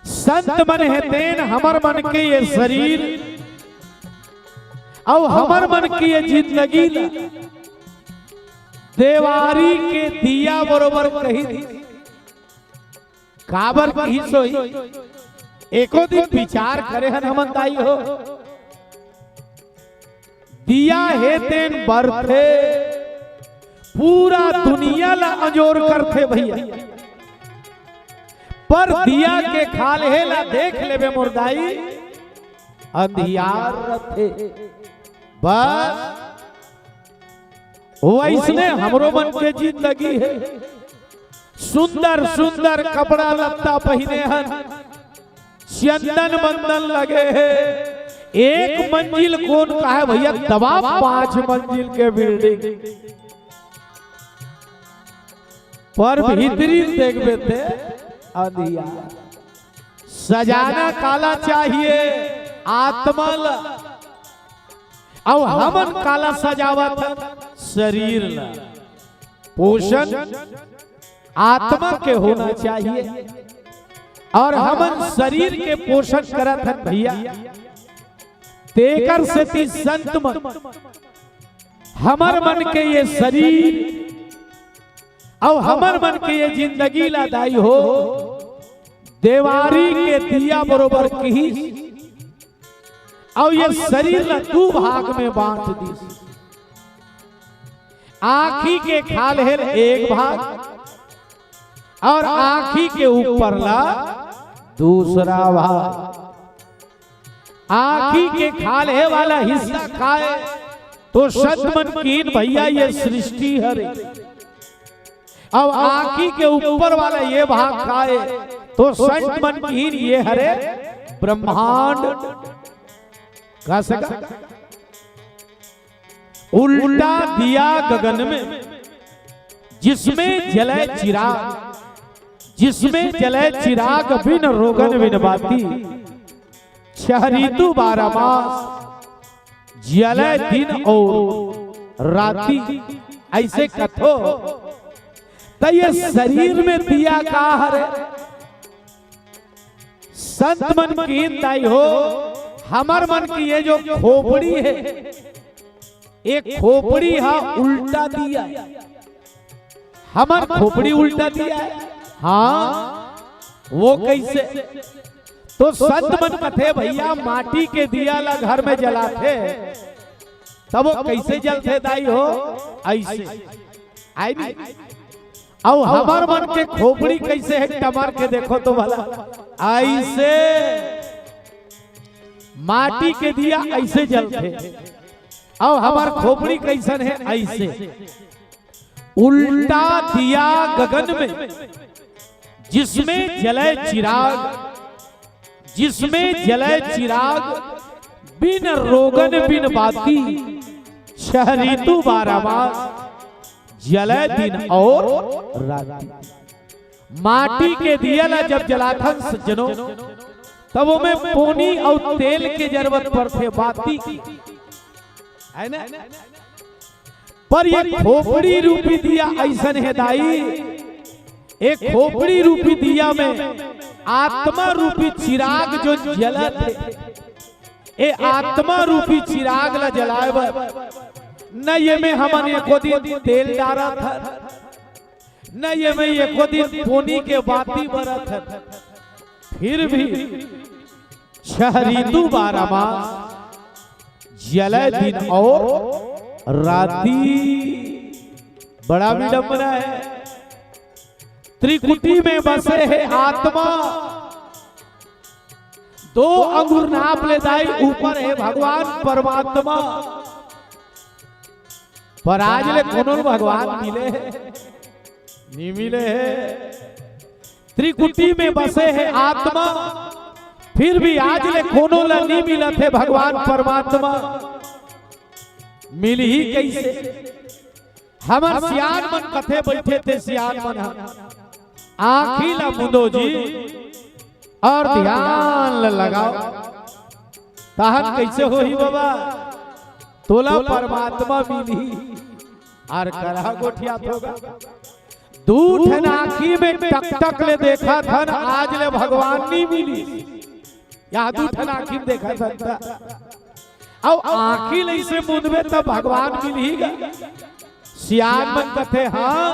संत मन हे तेन हमर मन के ये शरीर अउ हमर मन के ये जिंदगी ला देवारी के दिया बरोबर कही दी। काबर कही सोही? एको दिन विचार करे हन हमन दाई हो। दिया हे तेन बरथे, पूरा दुनिया ला अंजोर करथे भैया। पर दिया के खाल्हे ला देख लेबे मोर दाई, अंधियार रथे। बस वइसने हमरो मन के जिंदगी हे। सुंदर सुंदर कपड़ा लत्ता पहिने हन, चंदन बंदन लगे हे। एक मंजिल कोन का हे भैया, दवा पांच मंजिल के बिल्डिंग, पर भीतरी देखबे ते अंधियार। सजाना काला चाहिए? आत्मा ला। अउ हमन काला सजावत हन? शरीर ला। पोषण आत्मा के होना चाहिए, अउ हमन शरीर के पोषण करत हन भैया। तेकर सेती संत मन हमर मन के ये शरीर अउ हमर मन के ये जिंदगी ला दाई हो, देवारी के दिया बरोबर किहिस, अउ ये शरीर ला दू भाग में बांट दिस। आंखी के खाल्हे ल एक भाग, अउ आंखी के ऊपर ला दूसरा भाग। आंखी के खाल्हे वाला हिस्सा खाए तो संत मन किहिन भैया ये सृष्टि हरे, अउ आंखी के ऊपर वाला ये भाग खाए तो संत मन किहिन ये हरे ब्रह्मांड। कस का उल्टा दिया गगन में, जिसमें जले चिराग, जिसमें जले चिराग बिन रोगन बिन बाती, छह ऋतु बारह मास, जले दिन अउ राती। अइसे कथो त ये शरीर में दिया का हरे? संत मन किहिन दाई हो, हमर मन के ये जो खोपड़ी हे, ये खोपड़ी हा उल्टा दिया। हमर खोपड़ी उल्टा दिया हे। हाँ, वो कइसे? तो संत मन कथे भैया, माटी के दिया ला घर में जलाथे, तब वो कइसे जलथे दाई हो? अइसे। आय नी? अउ हमर मन के खोपड़ी कइसे हे, टमर के देखो तो भला। अइसे माटी के दिया अइसे जलथे, अउ हमर खोपड़ी कइसन हे? अइसे। उल्टा दिया गगन में, जिसमें जले चिराग, जिसमें जले चिराग, बिन रोगन बिन बाती, छह ऋतु बारह मास, जले दिन अउ राती। माटी के दिया ला जब जलाथन सज्जनों, तब ओमे पोनी अउ तेल के जरूरत पड़थे, बाती के, हे ना? पर ये खोपड़ी रूपी दिया अइसन हे दाई, ये खोपड़ी रूपी दिया में आत्मा रूपी चिराग जो जलत हे, ये आत्मा रूपी चिराग ला जलाए बर न ये में हमन एको दिन तेल डारत हन, न ये में एको दिन पोनी के बाती बरत हन, फिर भी छह ऋतु बारह मास, जले दिन अउ राती। बड़ा विडंबना हे। त्रिकुटी में बसे हे आत्मा, दो अंगुर नाप ले दाई, ऊपर हे भगवान परमात्मा। पर आज ले कोनो ल भगवान मिले हे? नी मिले हे। त्रिकुटी में बसे हे आत्मा, फिर भी आज ले कोनो ला नी मिलत हे भगवान परमात्मा। मिलही कइसे? हमर सियान मन कथे बइठे ते सियान मन ह आंखी ला मुंदो जी अउ ध्यान ला लगाओ। तहन कइसे होही बाबा? तोला परमात्मा मिलही। अउ करा गोठियाथो गा। दू ठन आंखी में टकटक ले देखत हन, आज ले भगवान नी मिलिस। या दू ठन आंखी में देखत हन त। अउ आंखी ल अइसे मुंदबे त भगवान मिलही गा। सियान मन कथे, हाँ,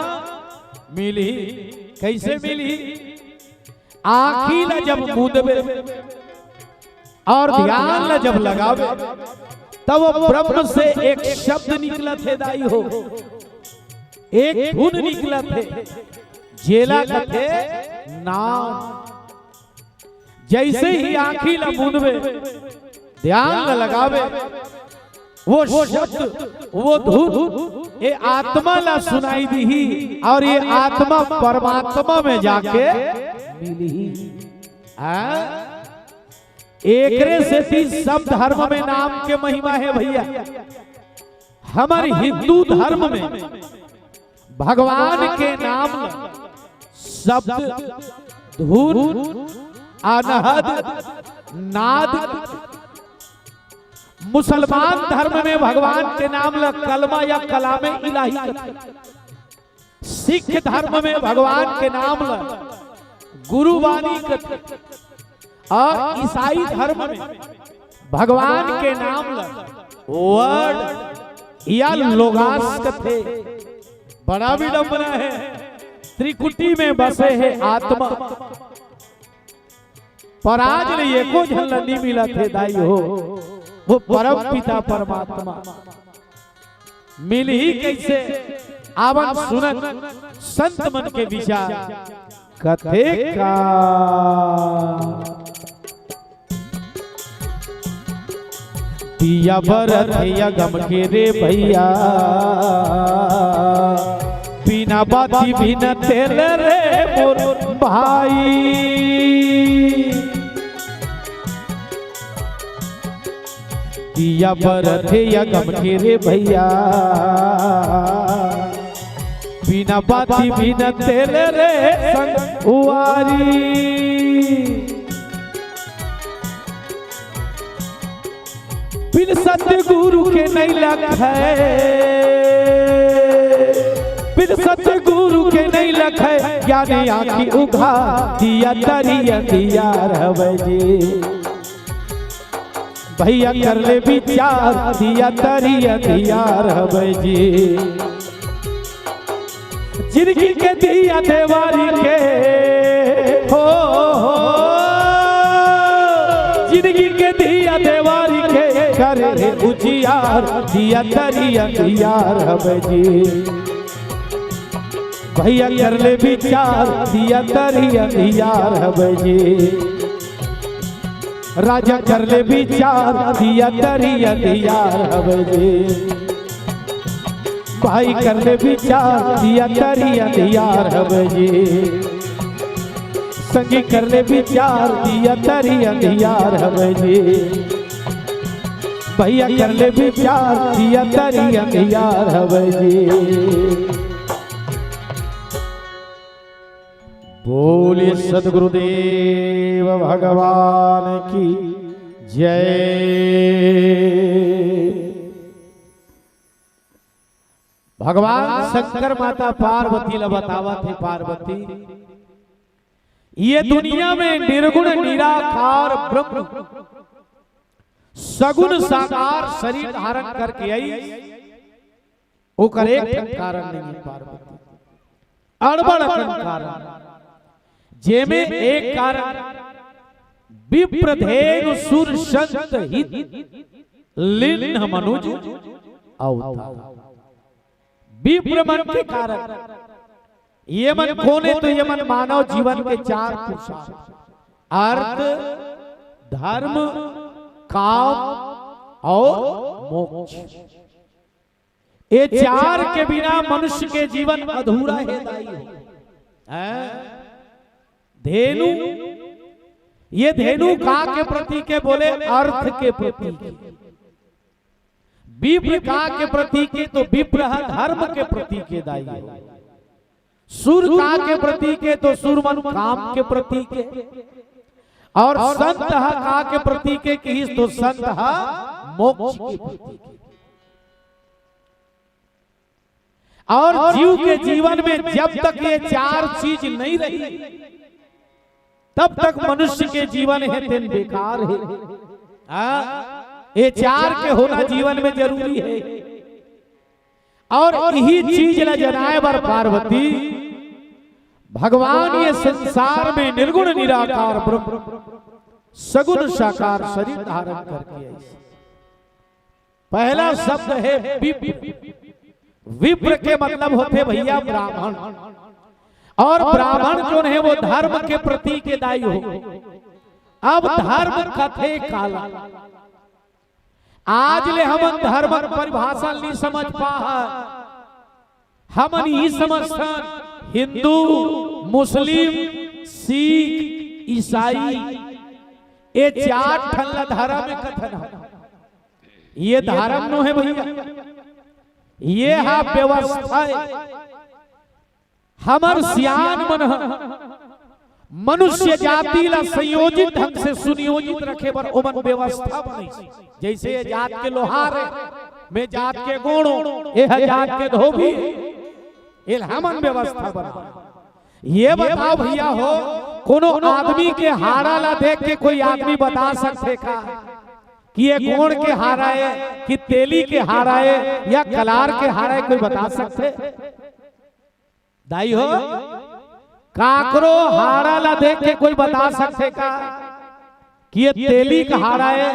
मिलही। कइसे मिलही? आंखी ला जब मुंदबे अउ ध्यान ला जब लगाबे, तब वो ब्रह्म से एक शब्द निकलत हे दाई हो, एक धुन निकलत हे, जेला कथे नाम। जइसे ही आंखी ला मुंदबे, ध्यान ला लगाबे, वो शब्द, वो धुन ये आत्मा ला सुनाई दीही और ये आत्मा परमात्मा में जाके मिलही। हाँ? एकरे सेती सब धर्म में नाम के महिमा हे भैया। हमर हिंदू धर्म में भगवान के नाम ला शब्द, धुन, अनहद, नाद। मुसलमान धर्म में भगवान के नाम ला कलमा या कलामे इलाही कथे। सिख धर्म में भगवान के नाम ला गुरुबानी कथे। और ईसाई धर्म में भगवान के नाम ला वर्ड या लोगास कथे। बड़ा विडंबना हे, त्रिकुटी में बसे हे आत्मा, पर आज ले एको झन ला नी मिलत हे दाई हो, वो परम पिता परमात्मा। मिलही कैसे? आवन सुनन संत मन के विचार। कथे का दिया बरत हे अगम के रे भैया, बिना बाती बिना तेल रे मोर भाई। दिया बरत हे अगम के रे भैया, बिना बाती बिना तेल रे संगवारी। बिन सतगुरु के नहीं लखै, बिन सतगुरु के नहीं लखै, ज्ञानी आँखी उघार, दिया तरी अंधियार हवै जी। भैया कर ले विचार, दिया तरी अंधियार हवै जी। जिंदगी के दिया देवारी के, हो, हो, जिंदगी के दिया देवारी के, करे रे उजियार, दिया तरी अंधियार हवै जी। भैया कर ले विचार, दिया तरी अंधियार हवै जी। राजा कर ले विचार, दिया तरी अंधियार हवै जी। भाई कर ले विचार, दिया तरी अंधियार हवै जी। संगी कर ले विचार, दिया तरी अंधियार हवै जी। भैया कर ले विचार, दिया तरी अंधियार हवै जी। बोलिए सदगुरुदेव भगवान की जय। भगवान शंकर माता पार्वती ला बतावत हे, पार्वती, ये दुनिया में निर्गुण निराकार ब्रह्म सगुण साकार शरीर धारण करके आई, ओकर एक ठन कारण नहीं हे पार्वती, अड़बड़ अकन कारण, जेमे एक कारण विप्र धेनु सुर संत हित लिन्ह मनुज अवतार। विप्र मन के कारण ये मन कोन हे? तो ये मन मानव जीवन के चार पुरुषार्थ, अर्थ, धर्म, काम और मोक्ष। ये चार के बिना मनुष्य के जीवन अधूरा हे दाई हो। हैं? धेनु, ये धेनु का के प्रतीक हे? बोले अर्थ के प्रतीक हे। विप्र का के प्रतीक हे? तो विप्र ह धर्म के प्रतीक हे दाई हो। सुर का के प्रतीक हे? तो सुर मन काम के प्रतीक हे। और संत ह का के प्रतीक हे किहिस? तो संत ह मोक्ष के प्रतीक हे। और जीव के जीवन में जब तक ये चार चीज नहीं रही, तब तक मनुष्य के जीवन हे तेन बेकार हे। हाँ, ये चार के होना जीवन में जरूरी हे। और यही चीज ला जनाए बर पार्वती भगवान ये संसार में निर्गुण निराकार ब्रह्म सगुण साकार शरीर धारण करके आई। पहला शब्द हे विप्र। विप्र के मतलब होथे भैया ब्राह्मण, और ब्राह्मण जोन हे वो धर्म के प्रतीक हे दाई हो। अब धर्म कथे काला, आज ले हमन धर्म के परिभाषा नहीं समझ पाए हन। हमन ई समझथन, हिंदू, मुस्लिम, सिख, ईसाई, ये चार ठन ला धर्म कथन हम। ये धर्म नो हे भैया, ये हा व्यवस्था हे। हमर सियान मन ह मनुष्य जाति ला संयोजित ढंग से सुनियोजित रखे बर ओमन व्यवस्था बनाइस। जैसे ये जात के लोहार हे, मैं जात के गोंड़ हों, ये ह जात के धोबी हे, एला हमन व्यवस्था बना। ये बताओ भैया हो, कोनो आदमी के हाड़ा ला देख के कोई आदमी बता सकथे का कि ये गोंड़ के हाड़ा हे, कि तेली के हाड़ा हे, या कलार के हाड़ा हे, कोई बता सकथे? दाई हो, काकरो हाड़ा ला देख के कोई बता सकथे का कि ये तेली के हाड़ा हे,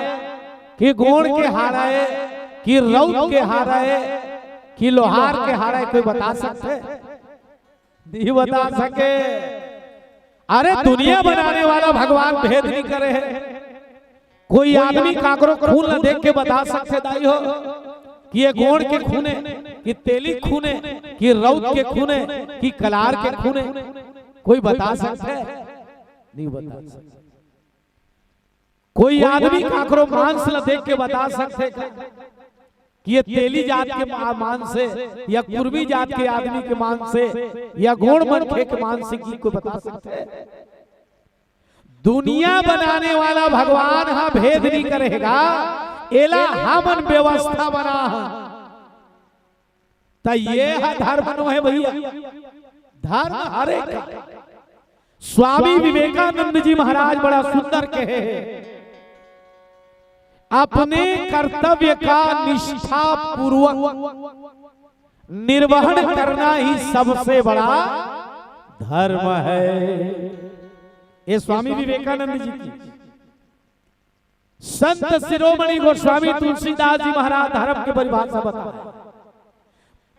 कि गोंड़ के हाड़ा हे, कि रउत के हाड़ा हे, कि लोहार के हाड़ा हे, कोई बता सकथे? नहीं बता सके। अरे, दुनिया बनाने वाला भगवान भेद नहीं करे हे। कोई आदमी काकरो खून ला देख के बता सकथे दाई हो कि ये गोंड़ के खून हे, कि तेली के खून हे, कि रउत के खून हे, कि कलार के खून हे? कोई बता सकथे? नहीं बता सकथे। कोई आदमी काकरो मांस ला देख के बता सकथे का कि ये तेली जात के मा-, मांस हे या कुर्मी जात के आदमी के मांस हे या गोंड़ मनखे के मांस हे, कि कोई बता सकथे? दुनिया बनाने वाला भगवान हा भेद नहीं करेगा, एला हमन व्यवस्था बना हा। त ये हा धर्म नो हे भैया, धर्म हरे का। स्वामी विवेकानंद जी महाराज बड़ा सुंदर कहे हे, अपने कर्तव्य का निष्ठापूर्वक निर्वहन करना ही सबसे बड़ा धर्म है। ये स्वामी विवेकानंद जी की, संत शिरोमणि गोस्वामी तुलसीदास जी महाराज धर्म के परिभाषा बताए,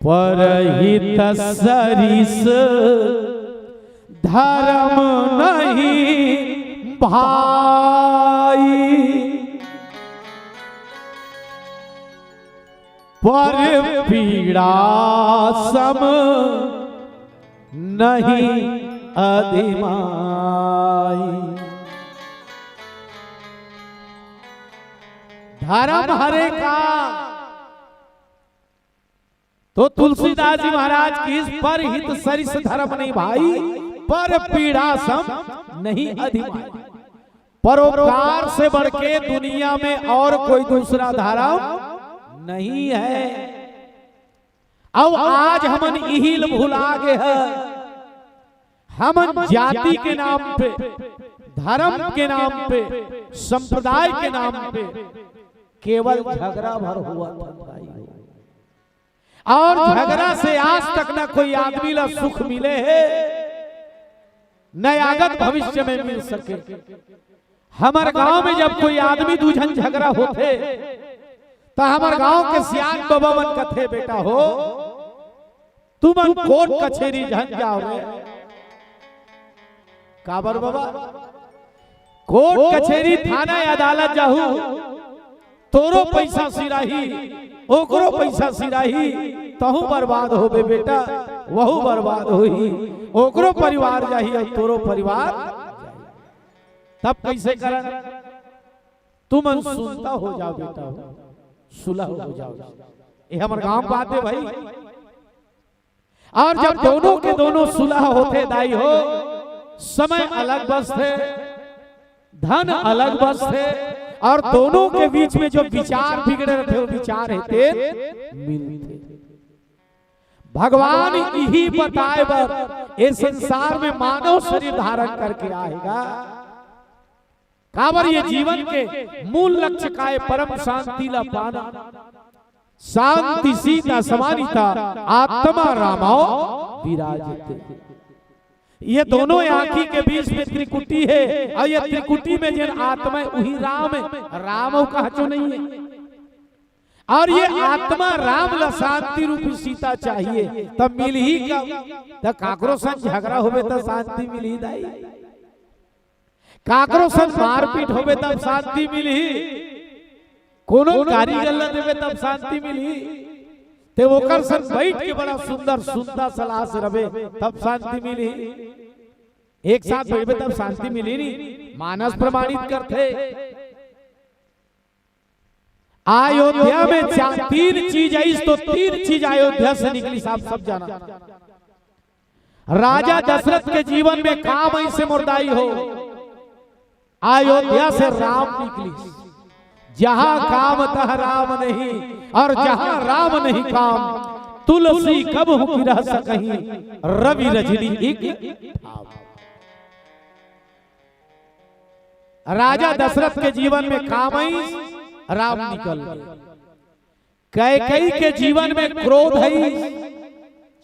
परहित सरिस धर्म नहीं भाई, पर पीड़ा सम नहीं अधिमाई। धर्म हरे का तो तुलसीदास जी महाराज की, परहित सरिस धर्म नहीं भाई, पर पीड़ा सम नहीं अधिमाई। परोपकार से बढ़ के दुनिया में और कोई दूसरा धर्म नहीं है। अब आज हमन इही ल भुला गे ह, हमन जाति के नाम पे, धर्म के नाम पे, संप्रदाय के नाम पे केवल झगड़ा भर होवत हे भाई। और झगड़ा से आज तक न कोई आदमी ला सुख मिले हे, न आगत भविष्य में मिल सके। हमर गांव में जब कोई आदमी दू झन झगड़ा होथे, त हमर गांव के सियान बबा मन कथे, "बेटा हो, तुमन कोर्ट कचेरी झन जाव रे।" काबर बबा? कोर्ट कचेरी, थाना, अदालत जाहू, तोरो पैसा सिराही, ओकरो पैसा सिराही, तहू बर्बाद होबे बेटा, वहू बर्बाद होही, ओकरो परिवार जाही अउ तोरो परिवार। तब कैसे करन? तुमन सुलह हो जाव बेटा, सुलह हो जाव। ये हमर गांव के बात हे भाई। और जब दोनों के दोनों सुलह होथे दाई हो, समय अलग बसथे, धन अलग बसथे, और दोनों के बीच में जो विचार बिगड़े रहिथे, वो विचार हे तेन मिलथे। भगवान इही बताए बर ए संसार में मानव शरीर धारण करके आए हे गा। काबर ये जीवन के मूल लक्ष्य का हे? परम शांति ला पाना। शांति सीता समाहिता, आत्मा रामाव विराजते। ये दोनों आंखी के बीच में त्रिकुटी हे, और ये त्रिकुटी में जेन आत्मा हे, उही राम हे। राम अउ कहचो नहीं हे। और ये आत्मा राम ला शांति रूपी सीता चाहिए, त मिलही कब? त काकरो संग झगड़ा होबे त शांति मिलही दाई? काकरो संग मारपीट होबे तब शांति मिलही? कोनो गारी गल्ला देबे तब शांति मिलही? ते ओकर संग बैठ के बड़ा सुंदर सुनता सलाह से रबे, तब शांति मिली। एक साथ बैठबे तब शांति मिली नी। मानस प्रमाणित करथे। अयोध्या में चा-, तीन चीज आइस तो तीन चीज अयोध्या से निकलिस, आप सब जाना। राजा दशरथ के जीवन में काम आइस मोर दाई हो, अयोध्या से राम निकलिस। जहां काम तह राम नहीं, और जहां राम नहीं काम, तुलसी कबहूं की रह सकहीं, रवि रजनी एक ठाम। राजा दशरथ के जीवन में काम आइस, राम निकल गए। कैकेयी के जीवन में क्रोध आइस,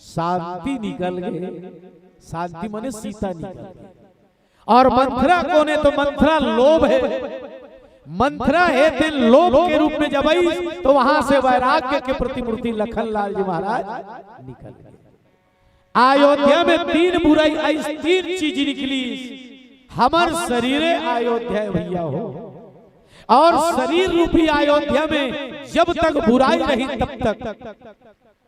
शांति निकल गए। शांति माने सीता निकल गए। और मंथरा कौन है? तो मंथरा लोभ है। मंथरा हे तेन लोभ के रूप में जब आइस तो वहां से वैराग्य के प्रतिमूर्ति लखन लाल जी महाराज निकल गए। अयोध्या में तीन बुराई आइस, तीन चीज निकलिस। हमर शरीरे अयोध्या है भैया हो, और शरीर रूपी अयोध्या में जब तक बुराई रही तब तक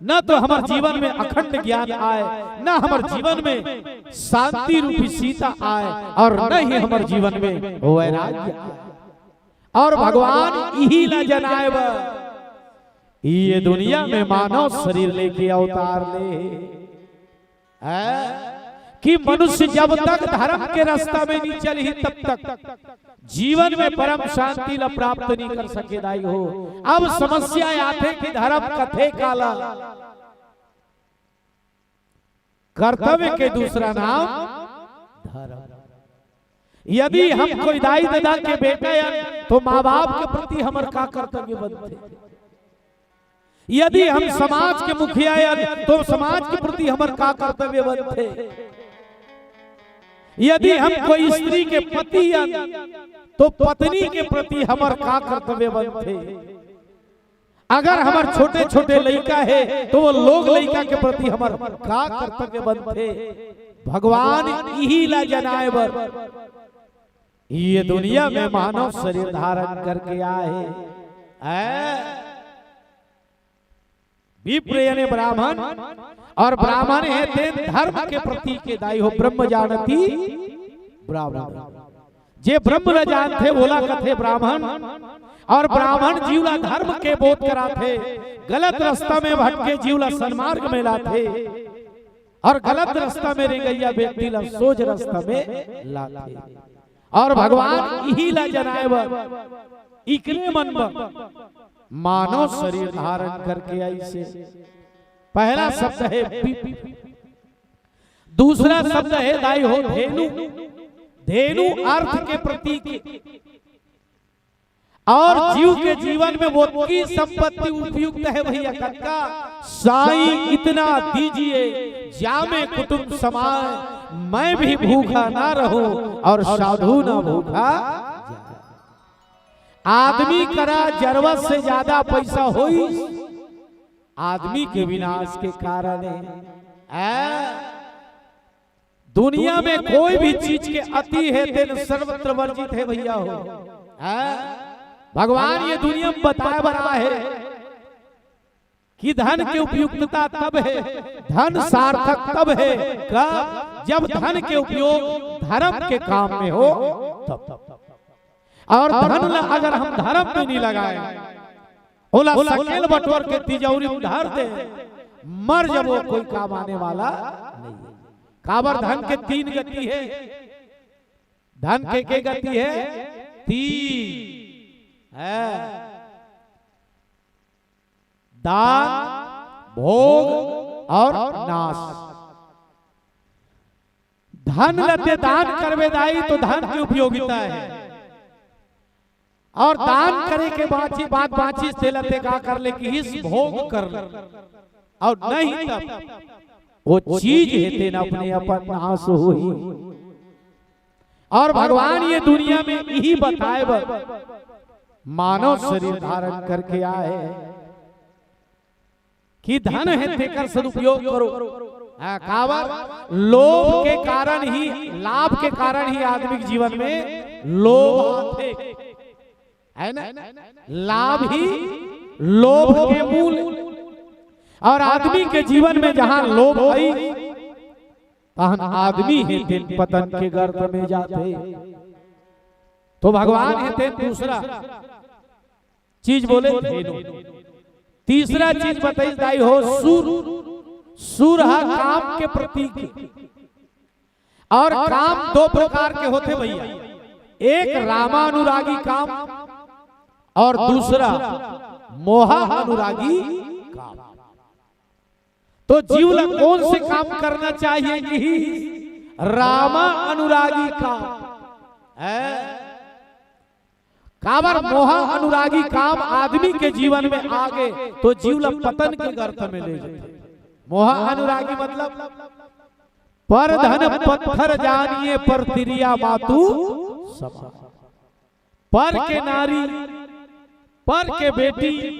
न तो हमर जीवन में अखंड ज्ञान आए, न हमर जीवन में शांति रूपी सीता आए, और न ही हमर जीवन में वैराग्य आए। और भगवान इही ला जनाए बर ये दुनिया में मानव शरीर लेके अवतार ले हे। हैं? कि मनुष्य जब तक धर्म के रास्ता में नहीं चलही तब तक जीवन में परम शांति ला प्राप्त नहीं कर सके दाई हो। अब समस्या आथे कि धर्म कथे काला, कर्तव्य के दूसरा नाम धर्म। यदि हम कोई दाई ददा के बेटा या तो माँ बाप के प्रति हमर का कर्तव्य बनथे? यदि हम समाज के मुखिया या तो समाज के प्रति हमर का कर्तव्य बनथे? यदि हम कोई स्त्री के पति या तो पत्नी के प्रति हमर का कर्तव्य बनथे? अगर हमर छोटे छोटे लइका हे तो वो लोग लइका के प्रति हमर का कर्तव्य बनथे? भगवान इही ला जनाए बर ये दुनिया में मानव शरीर धारण करके आए हे। ऐ विप्र यानी ब्राह्मण, और ब्राह्मण हे तेन धर्म के प्रतीक हे दाई हो, ब्रह्म जानती ब्राह्मण। जे ब्रह्म ल जानथे ओला कथे ब्राह्मण, और ब्राह्मण जीव ला धर्म के बोध कराथे, गलत रास्ता में भटके जीव ला सन्मार्ग में लाथे, और गलत रास्ता में रेंगइया व्यक्ति ला सोझ रास्ता में लाथे। और भगवान इही ला जनाए बर इकरे मन बर मानव शरीर धारण करके आइस हे। पहला शब्द हे विप, दूसरा शब्द हे दाई हो धेनु। धेनु अर्थ के प्रतीक, और जीव के जीवन में वो की संपत्ति उपयुक्त हे भैया, कतका? साईं इतना दीजिए जामे कुटुंब समाए, मैं भी भूखा ना रहूं और साधु ना भूखा जाए। आदमी करा जरूरत से ज्यादा पैसा होई, आदमी के विनाश के कारण हे। ऐ दुनिया में कोई भी चीज के अति हे तेन सर्वत्र वर्जित हे भैया हो। ऐ भगवान ये दुनिया में बताए बर आए हे कि धन के उपयुक्तता तब हे, धन सार्थक तब हे, कब? जब धन के उपयोग धर्म के काम में हो तब। और धन ला अगर हम धर्म में नहीं लगाए, ओला सकेल बटोर के तिजौरी में धर दे, मर जबो, कोई काम आने वाला नहीं हे। काबर धन के तीन गति हे, धन के के गति हे? तीन हे, दान, भोग और नाश। धन ल ते दान करबे दाई तो धन के उपयोगिता हे, और दान करे के बाची, बाद बाचिस तेला ते का कर ले किहिस? भोग कर ले। और नहीं तब वो चीज हे तेन अपने अपन नाश होही। और भगवान ये दुनिया में इही बताए बर मानव शरीर धारण करके आए हे कि धन हे तेकर सदुपयोग करो। हाँ, काबर? लोभ के कारण ही, लाभ के कारण ही आदमी के जीवन में लोभ आथे, हे ना? लाभ ही लोभ के मूल। और आदमी के जीवन में जहां लोभ आई, तहन आदमी हे तेन पतन के गर्त में जाथे। तो भगवान हे तेन दूसरा चीज बोले धेनु। तीसरा चीज बताइस दाई हो, सूर। सूर हा काम के प्रतीक हे। और काम दो प्रकार के होथे भैया, एक रामानुरागी काम और दूसरा मोहा अनुरागी काम। तो जीव ला कौन से काम करना चाहिए? कि रामा अनुरागी काम है। काबर मोहा अनुरागी काम आदमी के जीवन में आगे तो जीव ला पतन के गर्त में ले जाथे। मोहा अनुरागी मतलब पर धन पत्थर जानिए, पर तिरिया मातु समान। पर के नारी, पर के बेटी,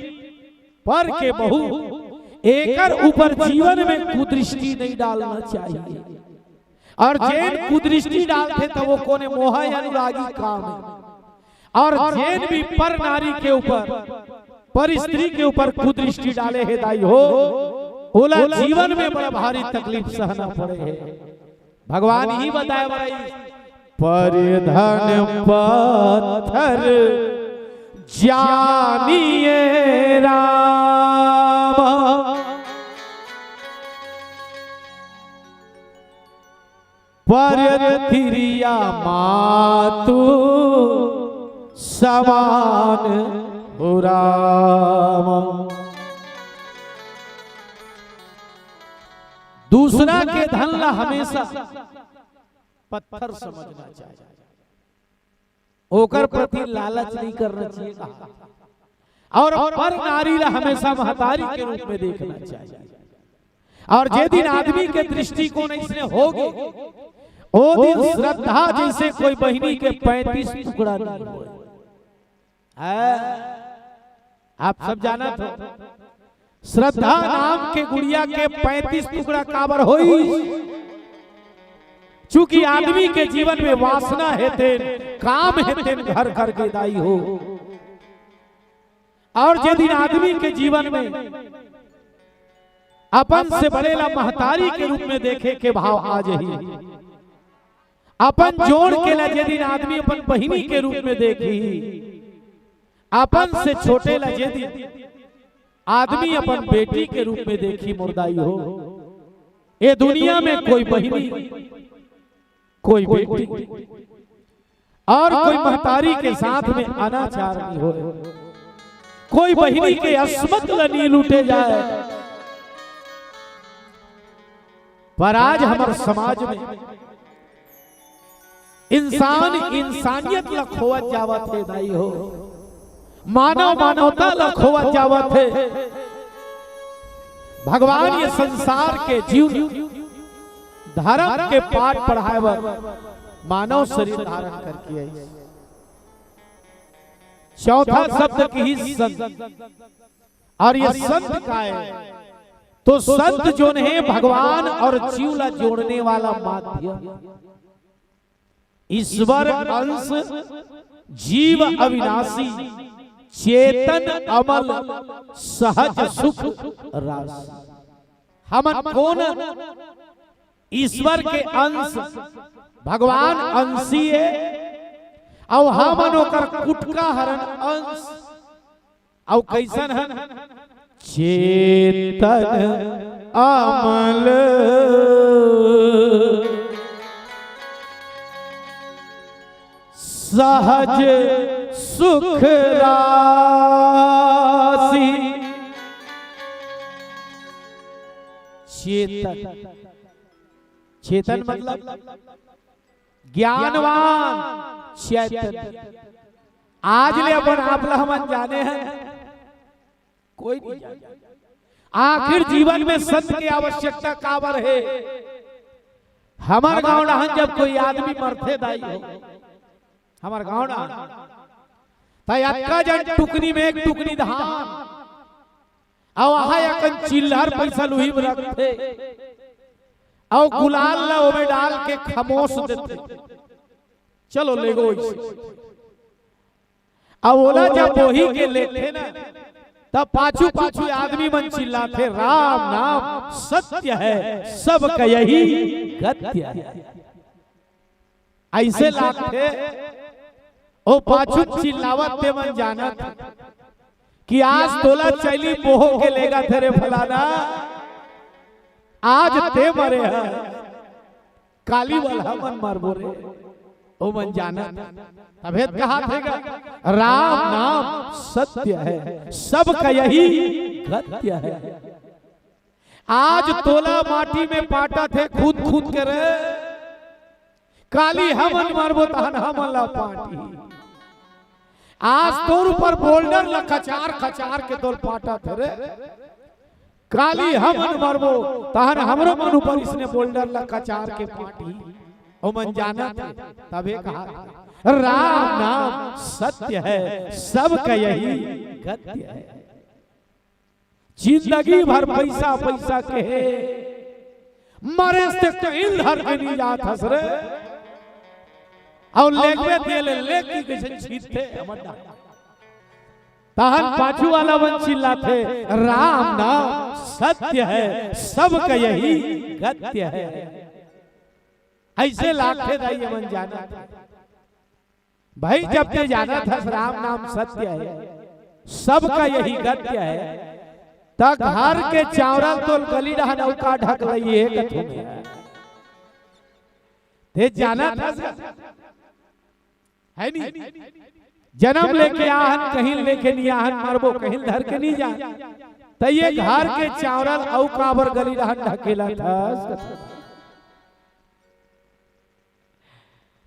पर के बहू, एकर ऊपर जीवन में कुदृष्टि नहीं डालना चाहिए। और जेन कुदृष्टि डालथे, त वो कोने मोहा अनुरागी काम हे। और जेन भी पर नारी के ऊपर, पर स्त्री के ऊपर कुदृष्टि डाले हे दाई हो, ओला जीवन में बड़ा भारी तकलीफ सहना पड़े हे। भगवान ही बताए बर आइस, पर धन पत्थर जानिए राम, पर तिरिया मातु समान हो राम। दूसरा के धन ला हमेशा पत्थर समझना चाहिए, ओकर प्रति लालच नहीं करना चाहिए कहा। और पर नारी ला हमेशा महतारी के रूप में देखना चाहिए। और जे दिन आदमी के दृष्टिकोण इसने होगे, ओ दिन श्रद्धा जैसे कोई बहिनी के पैंतीस टुकड़ा नहीं होय। हैं? आप सब जानत हो, श्रद्धा नाम के गुड़िया के पैंतीस टुकड़ा काबर होई? चूंकि आदमी के जीवन में वासना हे तेन, काम हे तेन घर घर के दाई हो। और जे दिन आदमी के जीवन में अपन से बड़े ला महतारी के रूप में देखे के भाव आ जाही, अपन जोड़ के ला जे दिन आदमी अपन बहिनी के रूप में देखी, अपन से छोटे ला जे दिन आदमी अपन बेटी के रूप में देखी, मोर दाई हो, ए दुनिया में कोई बहिनी, कोई बेटी और कोई महतारी के साथ में अनाचार नहीं होय, कोई बहिनी के असमत ल नहीं लूटे जाए। पर आज हमर समाज में इंसान इंसानियत ल खोवत जावत हे दाई हो, मानव मानवता ल खोवत जावत हे। भगवान ये संसार के जीव धर्म के पाठ पढ़ाए बर मानव शरीर धारण करके आई। चौथा शब्द किहिस संत। और ये संत का हे? तो संत जोन हे भगवान और जीव ला जोड़ने वाला माध्यम। ईश्वर अंश जीव अविनाशी, चेतन अमल सहज सुख राशि। हमन कोन? ईश्वर के अंश, भगवान अंशी हे, अउ हमन ओकर कुटका हरन अंश। अउ कइसन हन? चेतन अमल सहज सुख राशि। चेतन, चेतन मतलब ज्ञानवान, चैतन्य। आज ले अपन आप ला हमन जाने हन, कोई नहीं जाने। आखिर जीवन में संत के आवश्यकता काबर हे? हमर गांव डहन जब कोई आदमी मरथे दाई हो, हमर गांव डहन, त अतका जन टुकनी में एक टुकनी धान, अउ अहा अकन चिल्लर पैसा लुही में रखथे, अउ गुलाल ला ओमे डाल के खमोस देथे, चलो लेगो इसे। अउ ओला जब बोही के लेथे ना, तब पाछू पाछू आदमी मन चिल्लाथे, "राम नाम सत्य है, सबका यही गत्य है।" अइसे लागथे, ओ पाछू चिल्लावत ते मन जानत कि आज तोला चैली बोहो के लेगथे रे फलाना, आज ते मरे ह, काली वाला मन मरबो रे, ओ मन जानत। तभे त कहाथे गा, "राम नाम सत्य है, सबका यही गत्य है।" आज तोला माटी में पाटथे खुंद खुंद के रे, काली हमन मरबो तहन हमन ला पाटही। आज तोर ऊपर बोल्डर ला कचार कचार के तोल पाटथे रे, काली हमन मरबो तहन हमरो मन ऊपर इसने बोल्डर ला कचार के पाटही। ओ मन जानत हे, तभे कहाथे, "राम नाम सत्य है, सबका यही गत्य है।" जिंदगी भर पैसा पैसा कहे, मरे से कहीं धर के नहीं जात हस रे। अउ लेगबे तेले लेकी कइसे छीनथे हमर डा-, तहन पाछू वाला मन चिल्लाथे, "राम नाम सत्य है, सबका यही गत्य है।" अइसे लागथे दाई, ये मन जानत हे। भाई, जब ते जानत हस राम नाम सत्य है, सबका यही गत्य है, त घर के चावरल तोल गली डहन अउ का ढकलइए कथू में। ते जानत हस, है नी? जनम लेके आहन, कहीं लेके नी आहन, मरबो कहीं धर के नी जान। त ये घर के चावरल अउ काबर गली डहन ढकेलत हस कथू।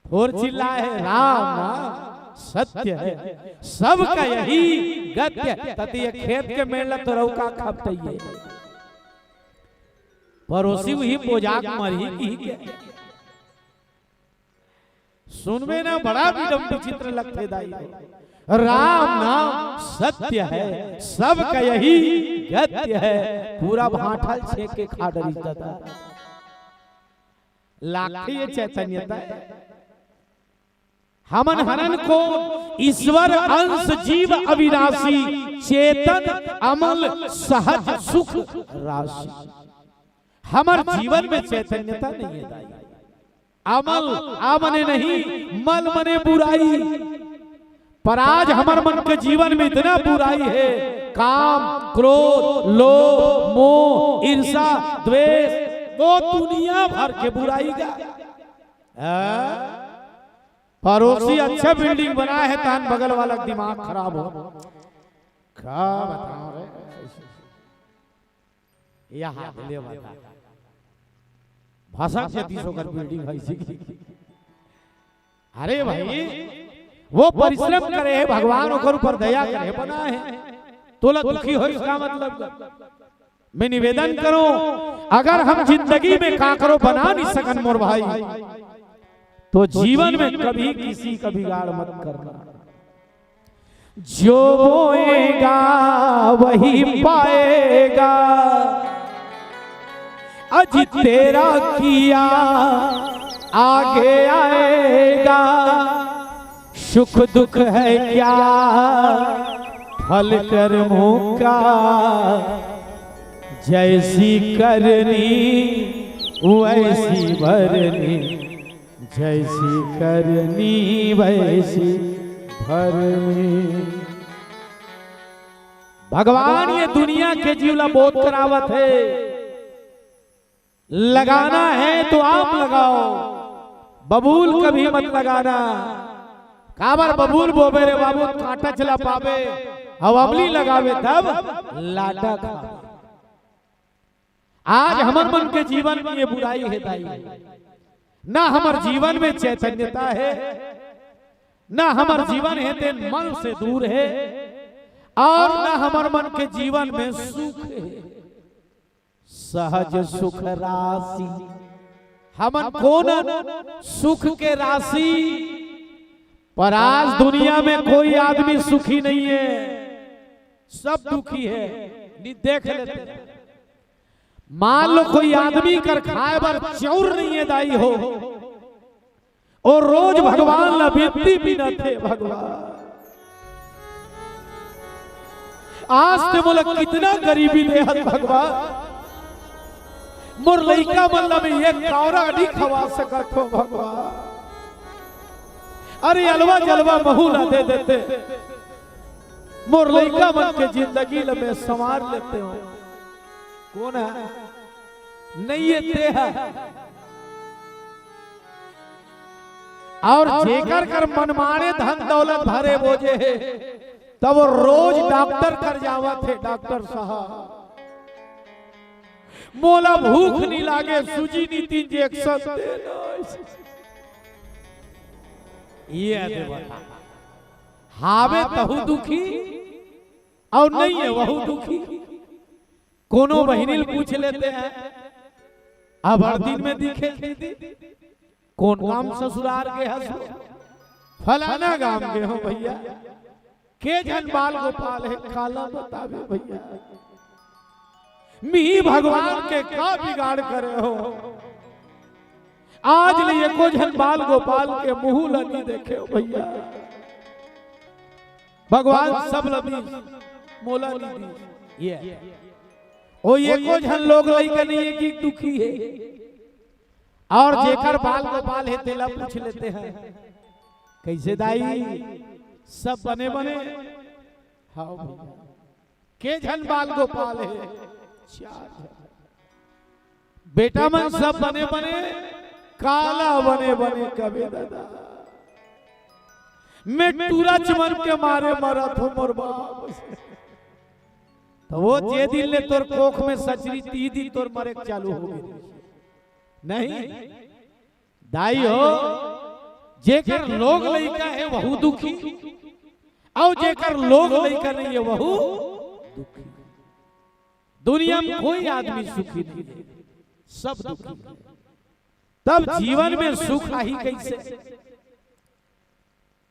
थोर चिल्लाए हे, "राम नाम सत्य है, सबका यही गत्य है।" त ये खेत के मेड़ ल तो रउका खपतइए। परोसी उही बोजाक मरही की क्या? सुनबे ना, बड़ा विडम्ब विचित्र लगथे दाई। राम नाम सत्य है, सबका यही गत्य है। पूरा भांठल छेक के खा डरिस दादा। लागथे ये चैतन्यता। हमन हरन को ईश्वर अंश जीव अविनाशी, चेतन अमल सहज सुख राशि। हमर जीवन में चैतन्यता नहीं है दाई। अमल, आ मने नहीं, मल मने बुराई। पर आज हमर मन के जीवन में इतना बुराई है, काम, क्रोध, लोभ, मोह, ईर्षा, द्वेष, वो दुनिया भर के बुराई का। हाँ? परोसी अच्छा बिल्डिंग बनाए हे, तहन बगल वाला के दिमाग खराब हो। का बताओ रे? यहाँ ले बता। भसक जतिस ओकर बिल्डिंग है इसी की। अरे भाई, वो परिश्रम करे हे, भगवान ओकर ऊपर दया करे हे, बनाए हे। तोला दुखी हो इसका मतलब? मैं निवेदन करूं, अगर हम जिंदगी में काकरो बना नहीं सकन मोर भाई, तो जीवन में कभी किसी का बिगाड़ मत करना। जो बोएगा वही पाएगा, अज तेरा किया आगे आएगा। सुख दुख है क्या फल कर्मों का, जैसी करनी वैसी भरनी, जैसी करनी वैसी भरनी। भगवान ये दुनिया के जीव ला बोध करावत हे, लगाना है तो आम लगाओ, बबूल कभी मत लगाना। काबर बबूल बोबे रे बाबू, कांटा चला पाबे, अउ अमली लगावे तब लाटा खाबे। आज हमर मन के जीवन में ये बुराई हे दाई, ना हमर जीवन में चैतन्यता हे, ना हमर जीवन हे तेन मल से दूर हे, अउ ना हमर मन के जीवन में सुख हे। सहज सुख राशि, हमन कोन सुख के राशि। पर आज दुनिया में कोई आदमी सुखी नहीं है, सब दुखी है। नहीं देख लेते, मान लो कोई आदमी कर खाए बर चाउर नहीं है दाई हो, अउ रोज भगवान ला बिनती बिनत हे, भगवान आज ते मोला कितना गरीबी दे हस भगवान, मोर लइका मन ला मैं एक कौरा नहीं खवा सकत हो भगवान। अरे अलवा जलवा महू ला दे देते, मोर लइका मन के जिंदगी ला मैं संवार लेते हो। कौन है? नहीं है ते है। और जेकर कर मनमाने धन दौलत भरे बोझे हे, तब वो रोज डॉक्टर कर जावत हे, "डॉक्टर साहब, मोला भूख नहीं लागे, सूजी नहीं, तीन इंजेक्शन देना।" ये दे बता, हावे तहू दुखी और नहीं है वहू दुखी। कोनो बहिनी ल पूछ लेते हैं, अब हर दिन में दिखे दीदी, कौन गांव ससुरार के हस? फलाना गांव के हो भैया। के झन बाल गोपाल है, काला बतावे भैया। मिही भगवान के का बिगाड़ करे हो? आज ले एको झन बाल गोपाल के मुंह ला नहीं देखे हो भैया। भगवान सब ला दीस, मोला नहीं दीस। ये ओ एको झन लोग लइका नहीं है कि दुखी है। और जेकर बाल गोपाल है, तेला पूछ लेते हैं, "कैसे दाई, सब बने बने?" हाँ भैया। के झन बाल गोपाल है? चार झन। बेटा मन सब बने बने, काला बने बने कबे दादा। मैं टूरा चमन के मारे मरत हूँ मोर बाप। तो वो जे दिन ले तोर कोख में सचरी, ती दिन तोर मरे के चालू हो गई। नहीं दाई हो, जेकर लोग लइका है वहू दुखी, और जेकर लोग लइका नहीं है वहू दुखी। दुनिया में कोई आदमी सुखी नहीं है, सब दुखी है। तब जीवन में सुख आही कैसे?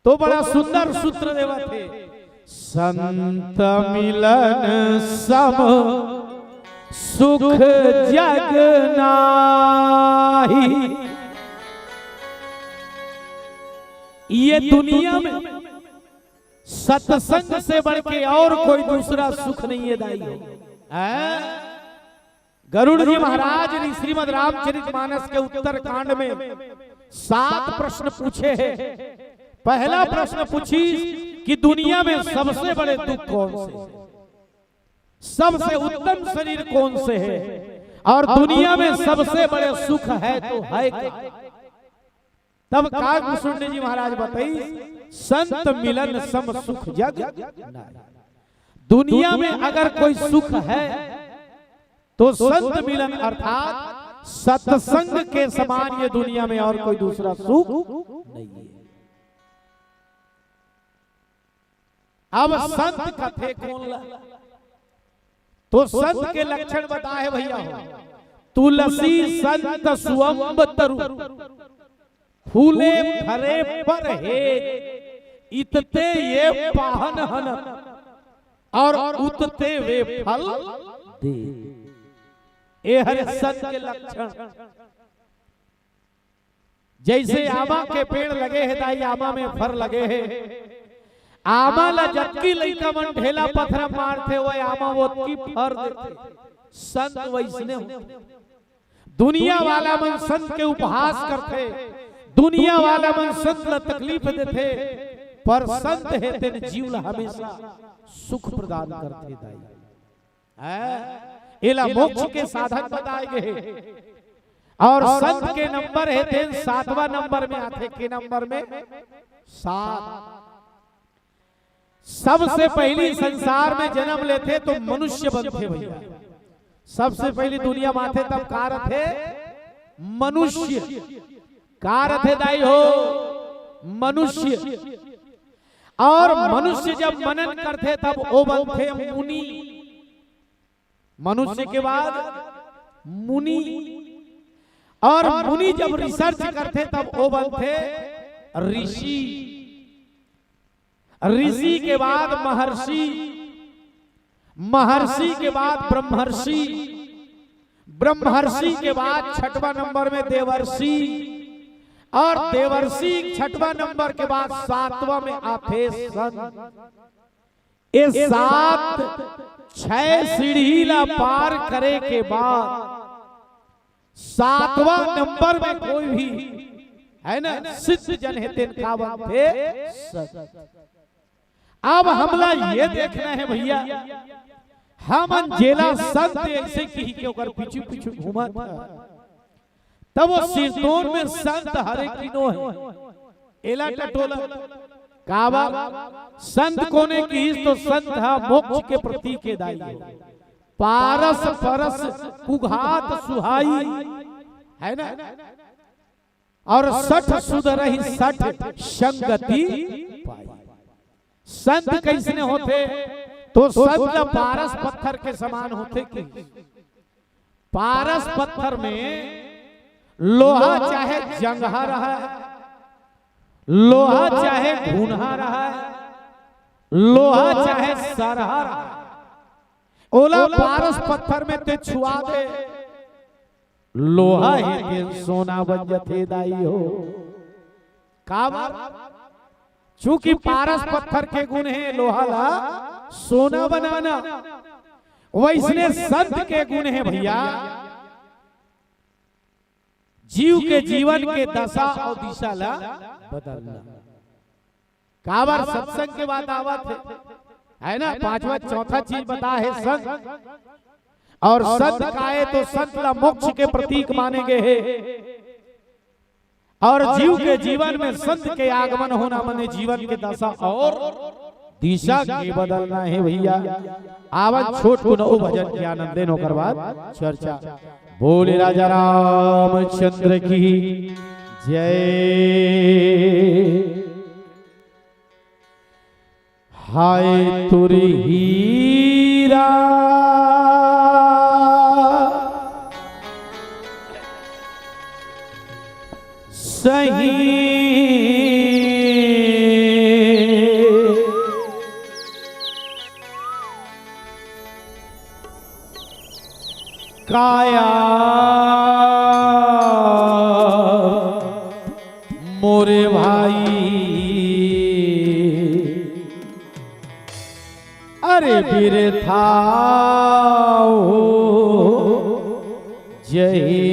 तो बड़ा सुंदर सूत्र देवत हे, "संत मिलन सम सुख जग नाही।" ये दुनिया में सत्संग से बढ़ के और कोई दूसरा सुख नहीं है दाई हो। हैं? गरुड़ जी महाराज ने श्रीमद् रामचरित मानस के उत्तर कांड में सात प्रश्न पूछे हैं। पहला प्रश्न पूछी कि दुनिया में सबसे बड़े दुख कौन से, सबसे उत्तम शरीर कौन से है, और दुनिया में सबसे बड़े सुख है तो है क्या? तब काग मुसुंडी जी महाराज बताई, "संत मिलन सम सुख जग नाही।" दुनिया में अगर कोई सुख है तो संत मिलन अर्थात सत्संग के समान ये दुनिया में और कोई दूसरा सुख नहीं है। अब संत कथे कौन ला? तो संत के लक्षण बताए भैया हो, "तुलसी संत सुअंब तरु, फूले फरे पर हे, इतते ये पाहन हन, और उतते वे फल दे।" ए हरे संत के लक्षण। जैसे आमा के पेड़ लगे हे दाई, आमा में फर लगे हे, आमा ला जतकी लइका मन ढेला पथरा मारथे, वो आमा ओतकी फर देथे। संत वैसने हो। दुनिया वाला मन संत के उपहास करथे, दुनिया वाला मन संत ला तकलीफ देथे, पर संत हे तेन जीव ला हमेशा सुख प्रदान करथे दाई। हैं? एला मोक्ष के साधन बताए गए हे। और संत के नंबर हे तेन सातवां नंबर में आथे। के नंबर में? सात। सबसे पहली संसार में जन्म लेथे तो मनुष्य बनथे भैया। सबसे पहली दुनिया में आथे तब का रथे? मनुष्य। का रथे दाई हो? मनुष्य। और मनुष्य जब मनन करथे तब ओ बनथे मुनि। मनुष्य के बाद मुनि, और मुनि जब रिसर्च करथे तब ओ बनथे ऋषि। ऋषि के बाद महर्षि, महर्षि के बाद ब्रह्मर्षि, ब्रह्मर्षि के बाद छठवां नंबर में देवर्षि, और देवर्षि छठवां नंबर के बाद सातवां में आथे संत। ये सात, छह सीढ़ी ला पार करे के बाद सातवां नंबर में कोई भी, है ना, सिद्ध जन हे, तेन का बनथे? संत। अब हमला ये देखना है भैया, हमन जेला संत ऐसे किही के ओकर पीछू पीछू घूमत हे, तब वो सिरतोन में संत हरे कि नो हे? एला टटोला। काबर? संत कोने किहिस तो संत हा मोक्ष के प्रतीक हे दाई हो। पारस परस कुघात सुहाई, है ना? और सठ सुधरहि सठ संगति पाई। संत कइसने होथे? तो संत पारस पत्थर के समान होथे कि पारस पत्थर में लोहा चाहे जंगहा रहय, लोहा चाहे घुनहा रहय, लोहा चाहे सरहा रहय, ओला पारस पत्थर में ते छुआ दे, लोहा हे तेन सोना बन जथे दाई हो। काबर? चूंकि पारस पत्थर के गुण हे लोहा ला सोना बनाना, वइसने संत के गुण हे भैया जीव के जीवन के दशा अउ दिशा ला बदलना। काबर? सत्संग के बात आवत हे, है ना? पांचवा, चौथा चीज बता हे संत। और संत काहे तो संत ला मोक्ष के प्रतीक माने गे हे। और जीव के जीवन में संत के आगमन होना माने जीवन के दशा और दिशा के बदलना हे भैया। आवन छोट कुन अउ भजन के आनंद लेन, ओकर बाद चर्चा। बोले राजा रामचंद्र की जय। हाय तुर हीरा सही काया मोरे भाई, अरे बिरथा हो जही।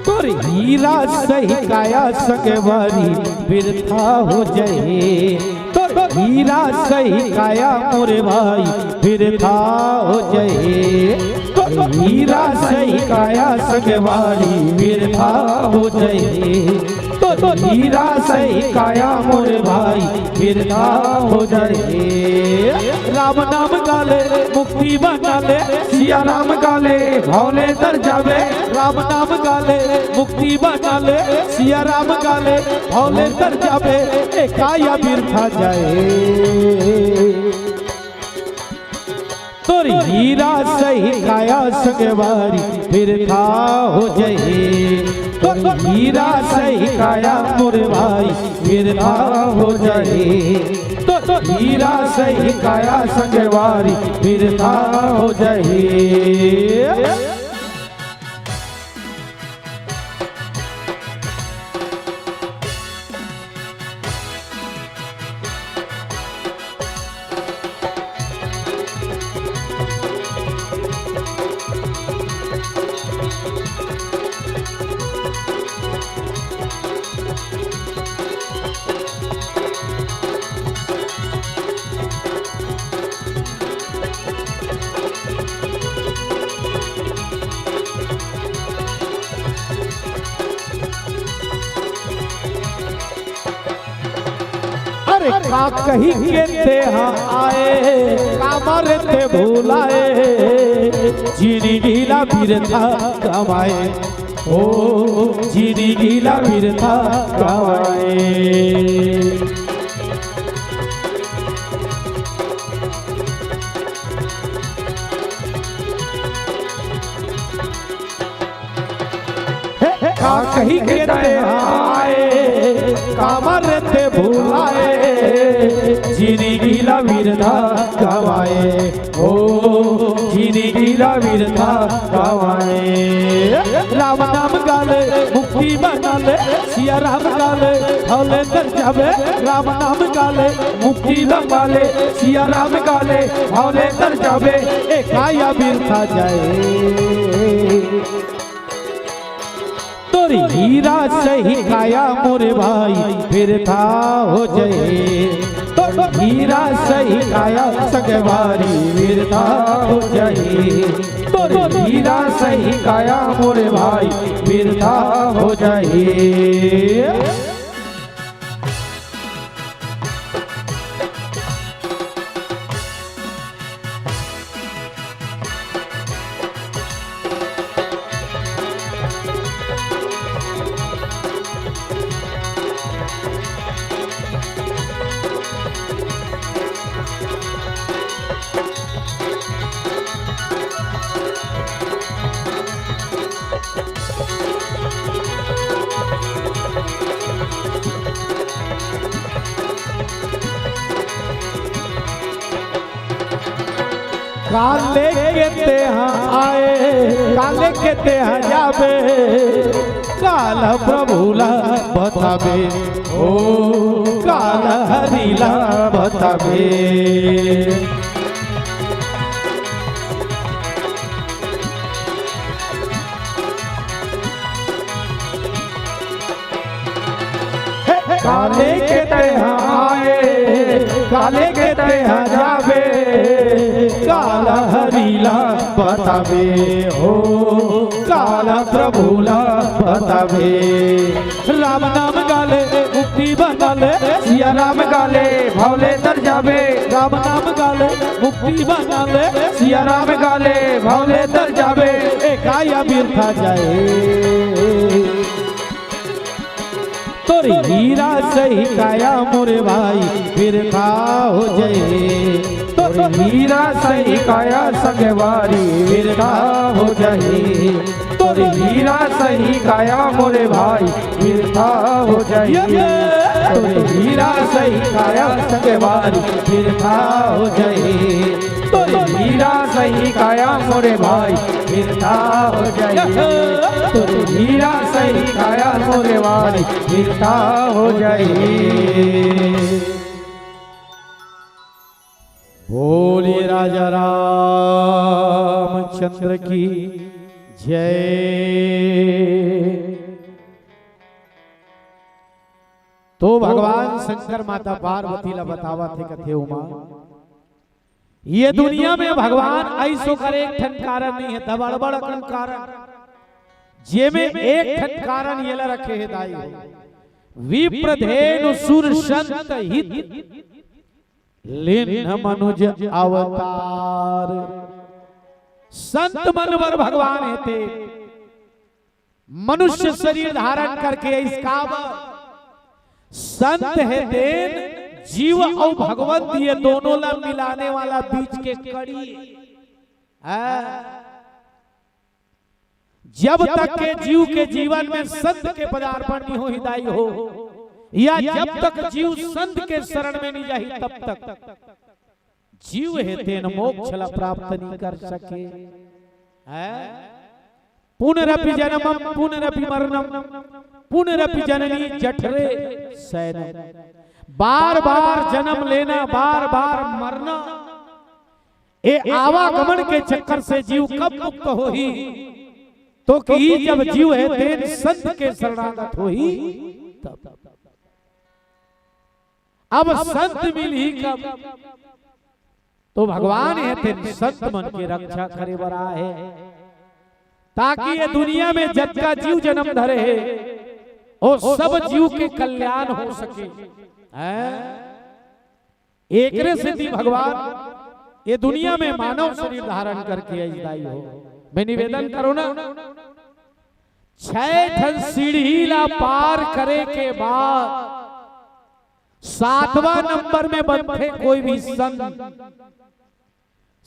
तोर हीरा सही काया संगवारी बिरथा हो जही। तोर हीरा सही काया मोरे भाई बिरथा हो जही। तोर हीरा सही काया संगवारी बिरथा हो जही। तोर हीरा सही काया मोरे भाई बिरथा हो जही। राम नाम गाले मुक्ति बना ले, सिया राम गाले भव ले तर जाबे। राम नाम गाले मुक्ति बना ले, सिया राम गाले भव ले तर जाबे। ए काया बिरथा जाए। तोर हीरा सही काया संगवारी बिरथा हो जही। तोर हीरा सही काया मोरे भाई बिरथा हो जही। तोर हीरा सही काया संगवारी बिरथा हो जही। अरे का कही के तें हा आए, काबर तें भुलाए, जिनगी ला बिरथा गमाए। ओ जिनगी ला बिरथा गवाए। का कही के तैं आए, कामर ते भुलाए, जिनगी ला बिरथा गवाए, ओ जिनगी ला बिरथा गवाए। राम नाम गाले, मुक्ति मनाले, सिया राम गाले, भवले तर जाबे, राम नाम गाले, मुक्ति मनाले, सिया राम गाले, भवले तर जाबे, ए काया बिरथा जाए। तोर हीरा सही काया मोरे भाई बिरथा हो जाए, तोर हीरा सही काया संगवारी बिरथा हो जाए, तोर हीरा सही काया मोरे भाई बिरथा हो जाए। काले के तेहा आए, काले के तेहा जाबे, काल प्रभु ला बताबे, ओ काल हरि ला बताबे। काले के तेहा आए, काले के तेहा जाबे, काल हरि ला बताबे, हो काल प्रभु ला बताबे। राम नाम गाले मुक्ति मनाले, सिया राम गाले भवले तर जाबे। राम नाम गाले मुक्ति मनाले, सिया राम गाले भवले तर जाबे। ए काया बिरथा जाए। तोर हीरा सही काया मोरे भाई बिरथा हो जाए, तोर हीरा सही काया संगवारी बिरथा हो जाए, तोर हीरा सही काया मोरे भाई बिरथा हो जाए, तोर हीरा सही काया संगवारी बिरथा हो जाए। तोर हीरा सही काया मोरे भाई बिरथा हो जाए, तोर हीरा सही काया मोरे भाई बिरथा हो जाए। बोलिए राजा रामचंद्र की जय। तो भगवान शंकर माता पार्वती ला बतावत हे, कथे उमा, ये दुनिया में भगवान ऐसो कर एक ठन कारण नहीं है, तब अड़बड़ अकन कारण, जेमे एक ठन कारण ये ला रखे हे दाई हो। विप्र धेनु सुर संत हित, लीन्ह मनुज अवतार। संत मन बर भगवान हे ते, मनुष्य शरीर धारण करके इसका संत हे तेन जीव अउ भगवंत, ये दोनों ला मिलाने वाला बीच के कड़ी। हाँ। जब तक के जीव के जीवन में संत के पदार्पण नहीं होही दाई हो, या जब तक जीव संत के शरण में नहीं जाही, तब तक जीव हे तेन मोक्ष ला प्राप्त नहीं कर सके। हैं? पुनरपि जन्मम पुनरपि मरणम पुनरपि जननी जठरे शयनम। बार बार जन्म लेना, बार बार मरना, ए आवागमन के चक्कर से जीव कब मुक्त होही? तो कि जब जीव हे तेन संत के शरणागत होही तब। अब संत मिलही कब? तो भगवान हे तेन संत मन के रक्षा करे बर आए हे, ताकि ये दुनिया में जतका जीव जन्म धरे हे, ओ सब जीव के कल्याण हो सके। हैं? एकरे सेती भगवान ये दुनिया में मानव शरीर धारण करके आइस दाई हो। मैं निवेदन करो ना, छह ठन सीढ़ी ला पार करे के बाद सातवां नंबर में बनथे कोई भी संत।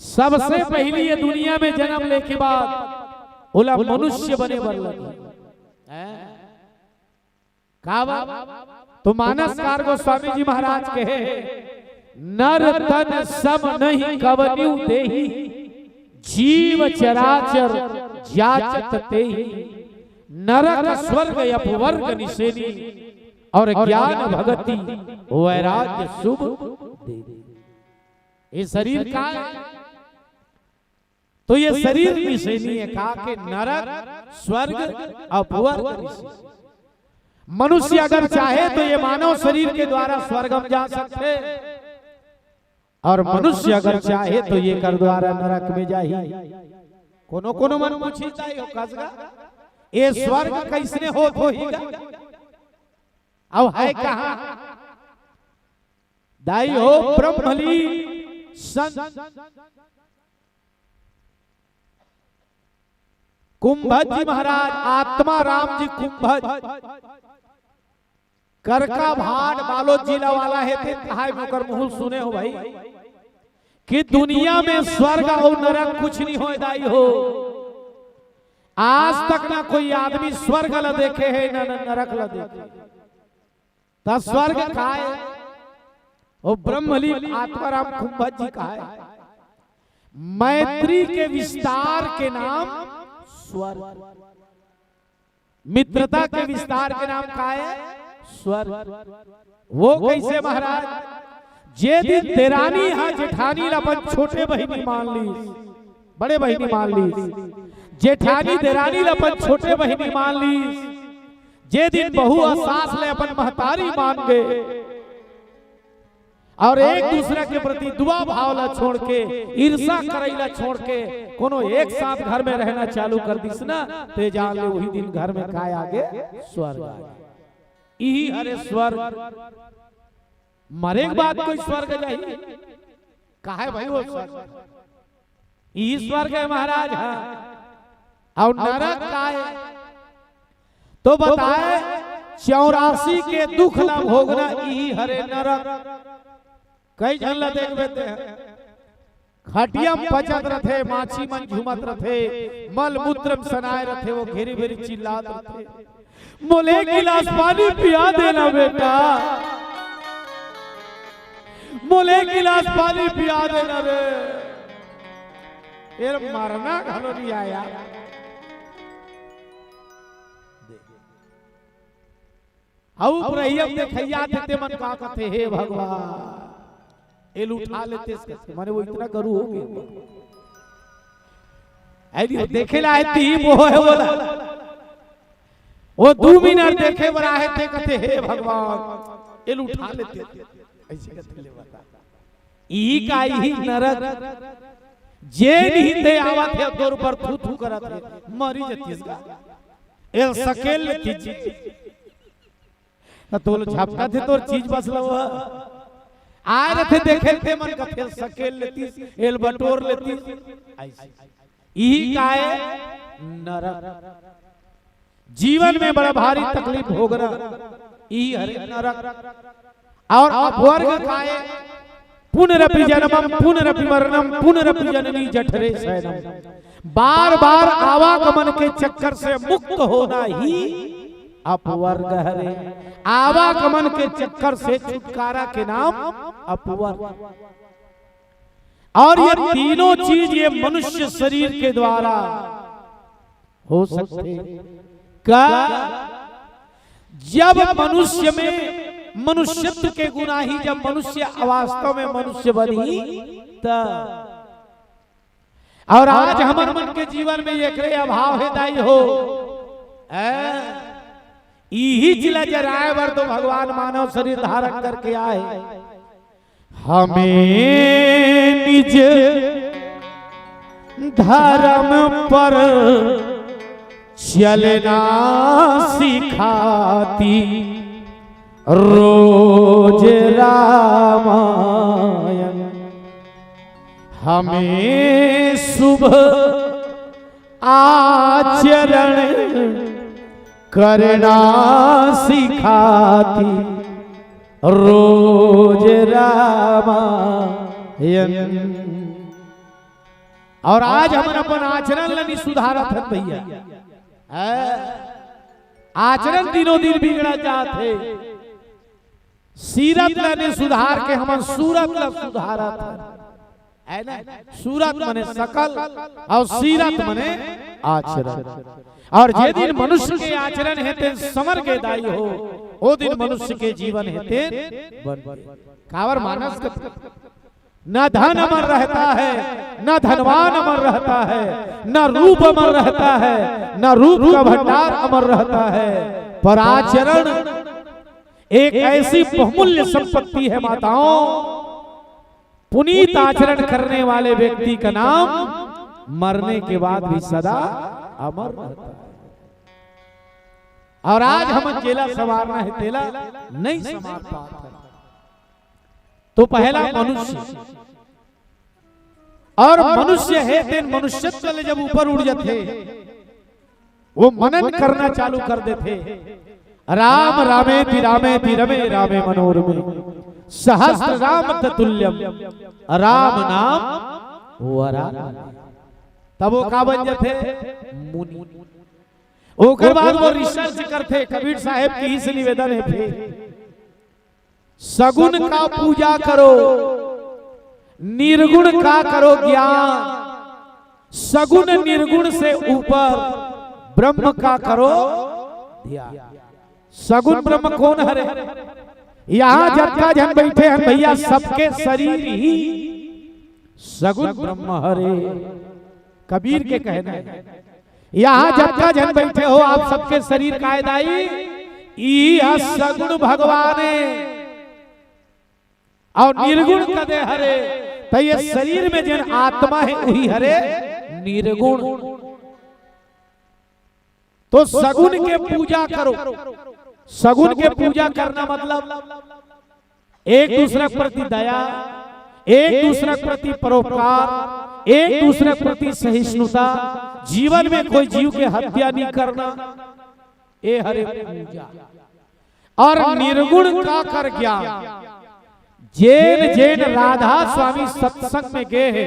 सबसे पहिली ये दुनिया में जन्म लेके बाद ओला मनुष्य बने बर लगे। हैं? काबर? तो मानसकार गोस्वामी जी महाराज कहे, "नर तन सम नहीं कवन्यू देही, जीव चराचर जाचत तेही। नरक स्वर्ग अपवर्ग निसेनी, और ज्ञान भगति वैराग्य शुभ देही।" ये शरीर का है? तो ये शरीर निसेनी है, का के नरक, स्वर्ग, अपवर्ग निसेनी। मनुष्य अगर चाहे तो ये मानव शरीर के द्वारा स्वर्ग में जा सकथे, और मनुष्य अगर चाहे तो ये कर द्वारा नरक में जाही। कोनो कोनो मन पूछी जाई हो कसगा, ये स्वर्ग कैसने होत होही गा? अब है कहाँ? दाई हो ब्रह्मलीन संत कुंभज जी महाराज, आत्मा राम जी कुंभज, करका भाट बालोद जिला वाला हे, ते कहाय में ओकर मुँह सुने हो भाई कि दुनिया में स्वर्ग अउ नरक कुछ नहीं होय दाई हो। आज तक ना कोई आदमी स्वर्ग ला देखे हे, ना, ना नरक ला देखे। त स्वर्ग काय? ओ ब्रह्मलीन आत्माराम कुंभज जी काय? मैत्री के विस्तार के नाम स्वर्ग, मित्रता के विस्तार के नाम काय? स्वर्ग। वो कैसे महाराज? जे दिन देरानी हा जेठानी ला अपन छोटे बहिनी मान लीस, बड़े बहिनी मान लीस, जेठानी देरानी ला अपन छोटे बहिनी मान लीस, जे दिन बहू अउ सास ले अपन महतारी मान गे, और एक दूसरा के प्रति दुआ भाव ला छोड़ के, ईर्षा करई ला छोड़ के, कोनो एक साथ घर में रहना चालू कर दिस ना, ते जान ले वही दिन घर में काय आगे? स्वर्ग आगे। इही हरे स्वर्ग। मरे के बाद कोई स्वर्ग जाही? काहे भाई वो स्वर्ग? इही स्वर्ग हे महाराज, हाँ। अउ नरक काय? तो बताए, चौरासी के दुख ला भोगना, इही हरे नरक। कई झन ला देखबे ते, खटिया म पचत रथे, माछी मन झूमत रथे, मल मूत्र म सनाय रथे, वो घेरी भेरी चिल्लात रथे, "मोले एक गिलास पानी पिया देना बेटा, मोले एक गिलास पानी पिया देना रे।" एला मरना घलो नहीं आय। अउ उपरहिया म देखइया थे, ते मन का कथे, "हे भगवान, एला उठा लेतेस," कथे, माने वो इतना गरू हो गे। अरे, वो देखे ला आए थे, वो हे बोला। वो दू मिनट देखे बर आए थे, कथे, "हे भगवान, एला उठा लेते।" अइसे कथे ले बता। इही का इही नरक, जेन ही ते आवत हे, तोर ऊपर थू थू करत हे, मरी जतिस गा। एला सकेल लेतिस। त तोला झपकत हे तोर चीज बस लव। आय रथे देखे ते मन कथे सकेल लेतिस, एला बटोर लेतिस। अइसे। इही काय नरक। जीवन में बड़ा भारी तकलीफ भोगना, इही हरे नरक। अउ अपवर्ग काय? पुनरपि जन्मम पुनरपि मरणम पुनरपि जननी जठरे शयनम। बार बार आवागमन के चक्कर से मुक्त होना ही अपवर्ग हरे। आवागमन के चक्कर से छुटकारा के नाम अपवर्ग। अउ ये तीनों चीज ये मनुष्य शरीर के द्वारा हो सकथे। का जब मनुष्य में मनुष्यत्व के गुण आही, जब मनुष्य वास्तव में मनुष्य बनही, त अउ आज हमर मन के जीवन में एकरे अभाव हे दाई हो। ऐ, इही चीज ला जराए बर तो भगवान मानव शरीर धारण करके आए। हमें निज धर्म पर चलना सिखाती रोज रामायण, हमें शुभ आचरण करना सिखाती रोज रामायण। और आज हमन अपन आचरण ल नी सुधारत हन भैया। हैं? आचरण दिनों दिन बिगड़ा जात हे। सीरत ल नी सुधार के हमन सूरत ल सुधारत हन। है ना? सूरत मने सकल और सीरत मने आचरण। और जे दिन मनुष्य के आचरण हे तेन समर के दाई हो, ओ दिन मनुष्य के जीवन हे तेन बन। काबर मानस के न धन अमर रहता है, न धनवान अमर रहता है, न रूप अमर रहता है, न रूप का भंडार अमर रहता है, पर आचरण एक ऐसी बहुमूल्य संपत्ति है माताओं। पुनीत आचरण करने वाले व्यक्ति का नाम मरने के बाद भी सदा अमर रहता है। और आज हमन जेला संवारना हे तेला नहीं संवार पात हन। तो पहला मनुष्य, और मनुष्य हे तेन मनुष्यत्व ले जब ऊपर उठ जाथे, वो मनन करना चालू कर देथे। राम रामेति रामेति रमे रामे मनोरमे, सहस्र राम ततुल्यम राम नाम वरानने। तब वो का बन जाथे? मुनि। ओकर बाद वो रिसर्च करथे, कबीर साहेब के इही से निवेदन हे फिर, सगुण का पूजा करो, निर्गुण का करो ज्ञान। सगुण निर्गुण से ऊपर ब्रह्म का करो ध्यान। सगुण ब्रह्म कोन हरे? यहाँ जतका झन बइठे हन भैया, सबके शरीर ही सगुण ब्रह्म हरे। कबीर के कहना हे, यहाँ जतका झन बइठे हो, आप सबके शरीर काय दाई? इही ह सगुण भगवान हे। और निर्गुण कदे हरे, त ये शरीर में जेन आत्मा हे, उही हरे निर्गुण। तो सगुण के पूजा करो। सगुण के पूजा करना मतलब एक दूसरा के प्रति दया, एक दूसरा के प्रति परोपकार, एक दूसरा के प्रति सहिष्णुता, जीवन में कोई जीव के हत्या नहीं करना, ए हरे पूजा। और निर्गुण का कर ज्ञान। जेन जेन राधा स्वामी सत्संग में गे हे,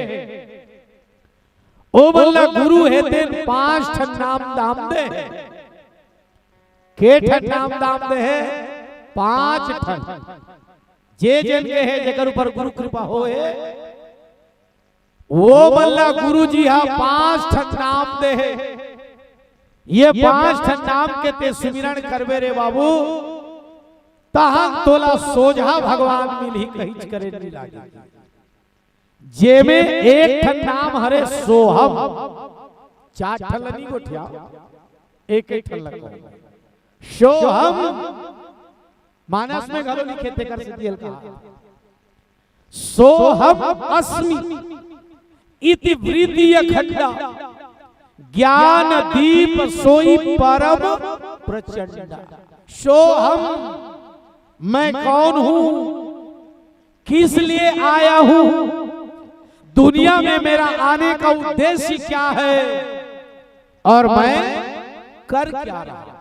ओ मन ला गुरु हे तेन पांच ठन नाम दाम दे हे। के ठन नाम दाम दे हे? पांच ठन। जे जेन गे हे, जेकर ऊपर गुरु कृपा होए, ओ मन ला गुरु जी हा पांच ठन नाम दे हे। ये पांच ठन नाम के ते सुमिरन करबे रे बाबू, तहन तोला सोझा भगवान मिलही, कहिच करे नी लागे। जेमे एक ठन नाम हरे सोहम। चार ठन ल नी गोठिया, एक एक ठन ल कहो। सोहम। मानस में घलो लिखे, तेकर सेती एला कहा। सोहम अस्मि इति वृत्ति अखंडा, ज्ञान दीप सोई परम प्रचंडा। सोहम, मैं कौन हूं, किस लिए आया हूं, दुनिया में मेरा आने का उद्देश्य क्या है और मैं कर क्या रहा हूं।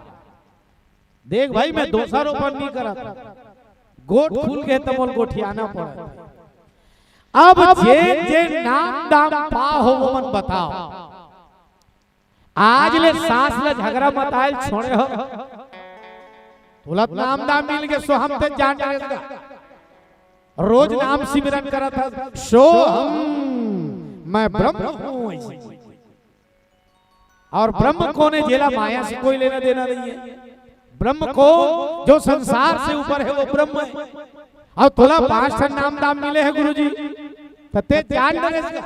देख भाई, मैं दोसर ऊपर नहीं करत, गोठ खुल गे त मोल गोठियाना पड़त। अब जे जे नाम दाम पाहो, वो मन बताओ। आज ले सास ल झगरा मतायल छोड़े हो, तुलत नाम दाम मिल गे, सोहम ते जान डरेस गा। रोज नाम सिमरन करत हस, सोहम, मैं ब्रह्म हूं, ऐसे। और ब्रह्म कौन है? जेला माया से कोई लेना देना नहीं है। ब्रह्म कौन? जो संसार से ऊपर है, वो ब्रह्म है। और तोला पांच ठन नाम दाम मिले हैं गुरुजी, त ते जान डरेस गा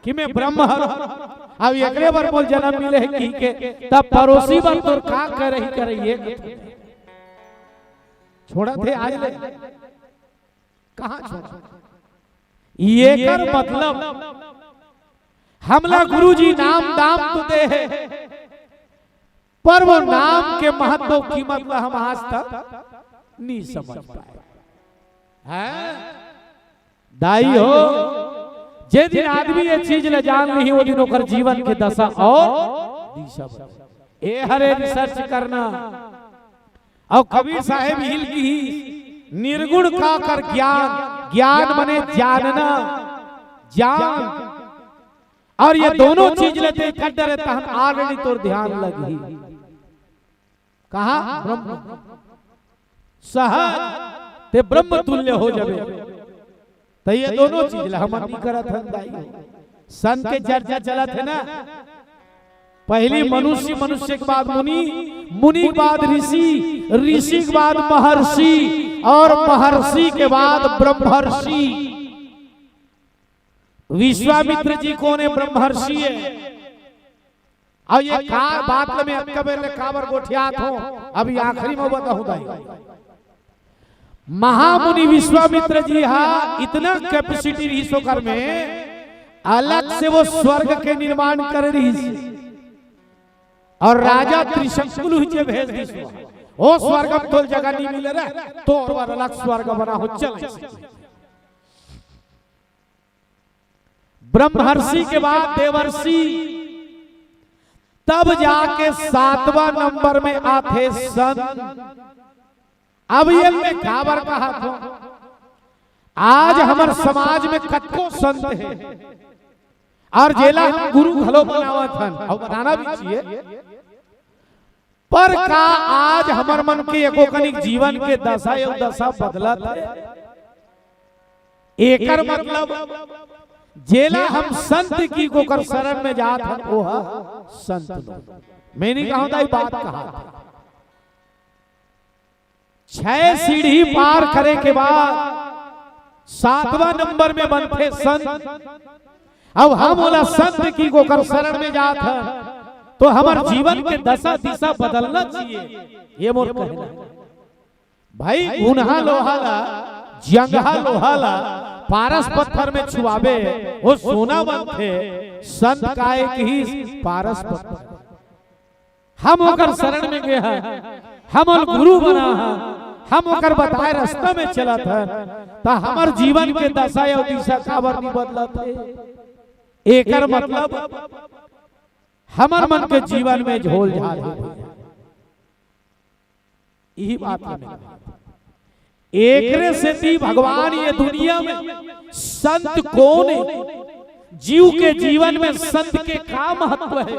कि मैं ब्रह्म हूं। अब एकरे बर मोल जन्म मिले है कहिके, तब परोसी बर तोर का करही करे, ये छोड़त हे आज ले। कहां छोड़? येकर मतलब हमला गुरुजी नाम दाम तो दे हे, पर वो नाम के महत्व, कीमत ला हम आज तक नहीं समझ पाए। हैं? दाई हो, जे दिन आदमी ये चीज ला जान लिही, वो दिन ओकर जीवन के दशा और दिशा बदल। ए हरे रिसर्च करना। अउ कबीर साहेब हिल की निर्गुण का कर ज्ञान, ज्ञान मने जानना, जान। अउ ये दोनों चीज लेते इकट्ठे रहता हम, already तोर ध्यान लगही। कहा? ब्रह्म। सहज ते ब्रह्म तुल्य हो जाबे। त ये दोनों चीज ला हमन नहीं करत हन दाई। संत के चर्चा चलत हे ना, पहली मनुष्य, मनुष्य के बाद मुनि, मुनि के बाद ऋषि, ऋषि के बाद महर्षि अउ महर्षि के बाद ब्रह्मर्षि। विश्वामित्र जी कोन हे? ब्रह्मर्षि हे। अउ ये का बात ल मैं अतका बेर ले काबर गोठियात हों, अभी आखिरी में बताहूं दाई। महामुनि विश्वामित्र जी हा इतना capacity रहिस ओकर में, अलग से वो स्वर्ग के निर्माण करे रहिस। अउ राजा त्रिशंकु ल उहिचे भेज दिस। ओ स्वर्ग म तोला जगह नहीं मिले रे, तोर बर अलग स्वर्ग बना हो, चल। ब्रह्मर्षि के बाद देवर्षि, तब जाके सातवां नंबर में आथे संत। अब ये मैं काबर कहत हों, आज हमर समाज में कतको संत हे अउ जेला हम गुरु घलो बनावत हन, अउ बनाना भी चाहिए। पर का आज हमर मन के एको कनिक जीवन के दशा अउ दशा बदलत हे? एकर मतलब जेला हम संत की ओकर शरण में जात हन, ओह संत नो। मैं नहीं कहूं दाई, बात कहा। छह सीढ़ी पार करे के बाद सातवां नंबर में बनथे संत। अब हम ओला संत की ओकर शरण में जात हन, तो हमर जीवन के दशा दिशा बदलना चाहिए, ये मोर कहना हे। भाई, उनहा लोहा ला, जंगहा लोहा ला, पारस पत्थर में छुआबे, वो सोना बनथे। संत काय किहिस? पारस पत्थर। हम ओकर शरण में गे हन, हम ओला गुरु बना हन, हम ओकर बताए रास्ता में चलत हन, त हमर जीवन के दशा अउ दिशा काबर नहीं बदलत हे? एकर मतलब हमर मन के जीवन में झोल झाल हे भैया। यही बात हे। एकरे सेती भगवान ये दुनिया में संत कोन हे, जीव के जीवन में संत के का महत्व हे,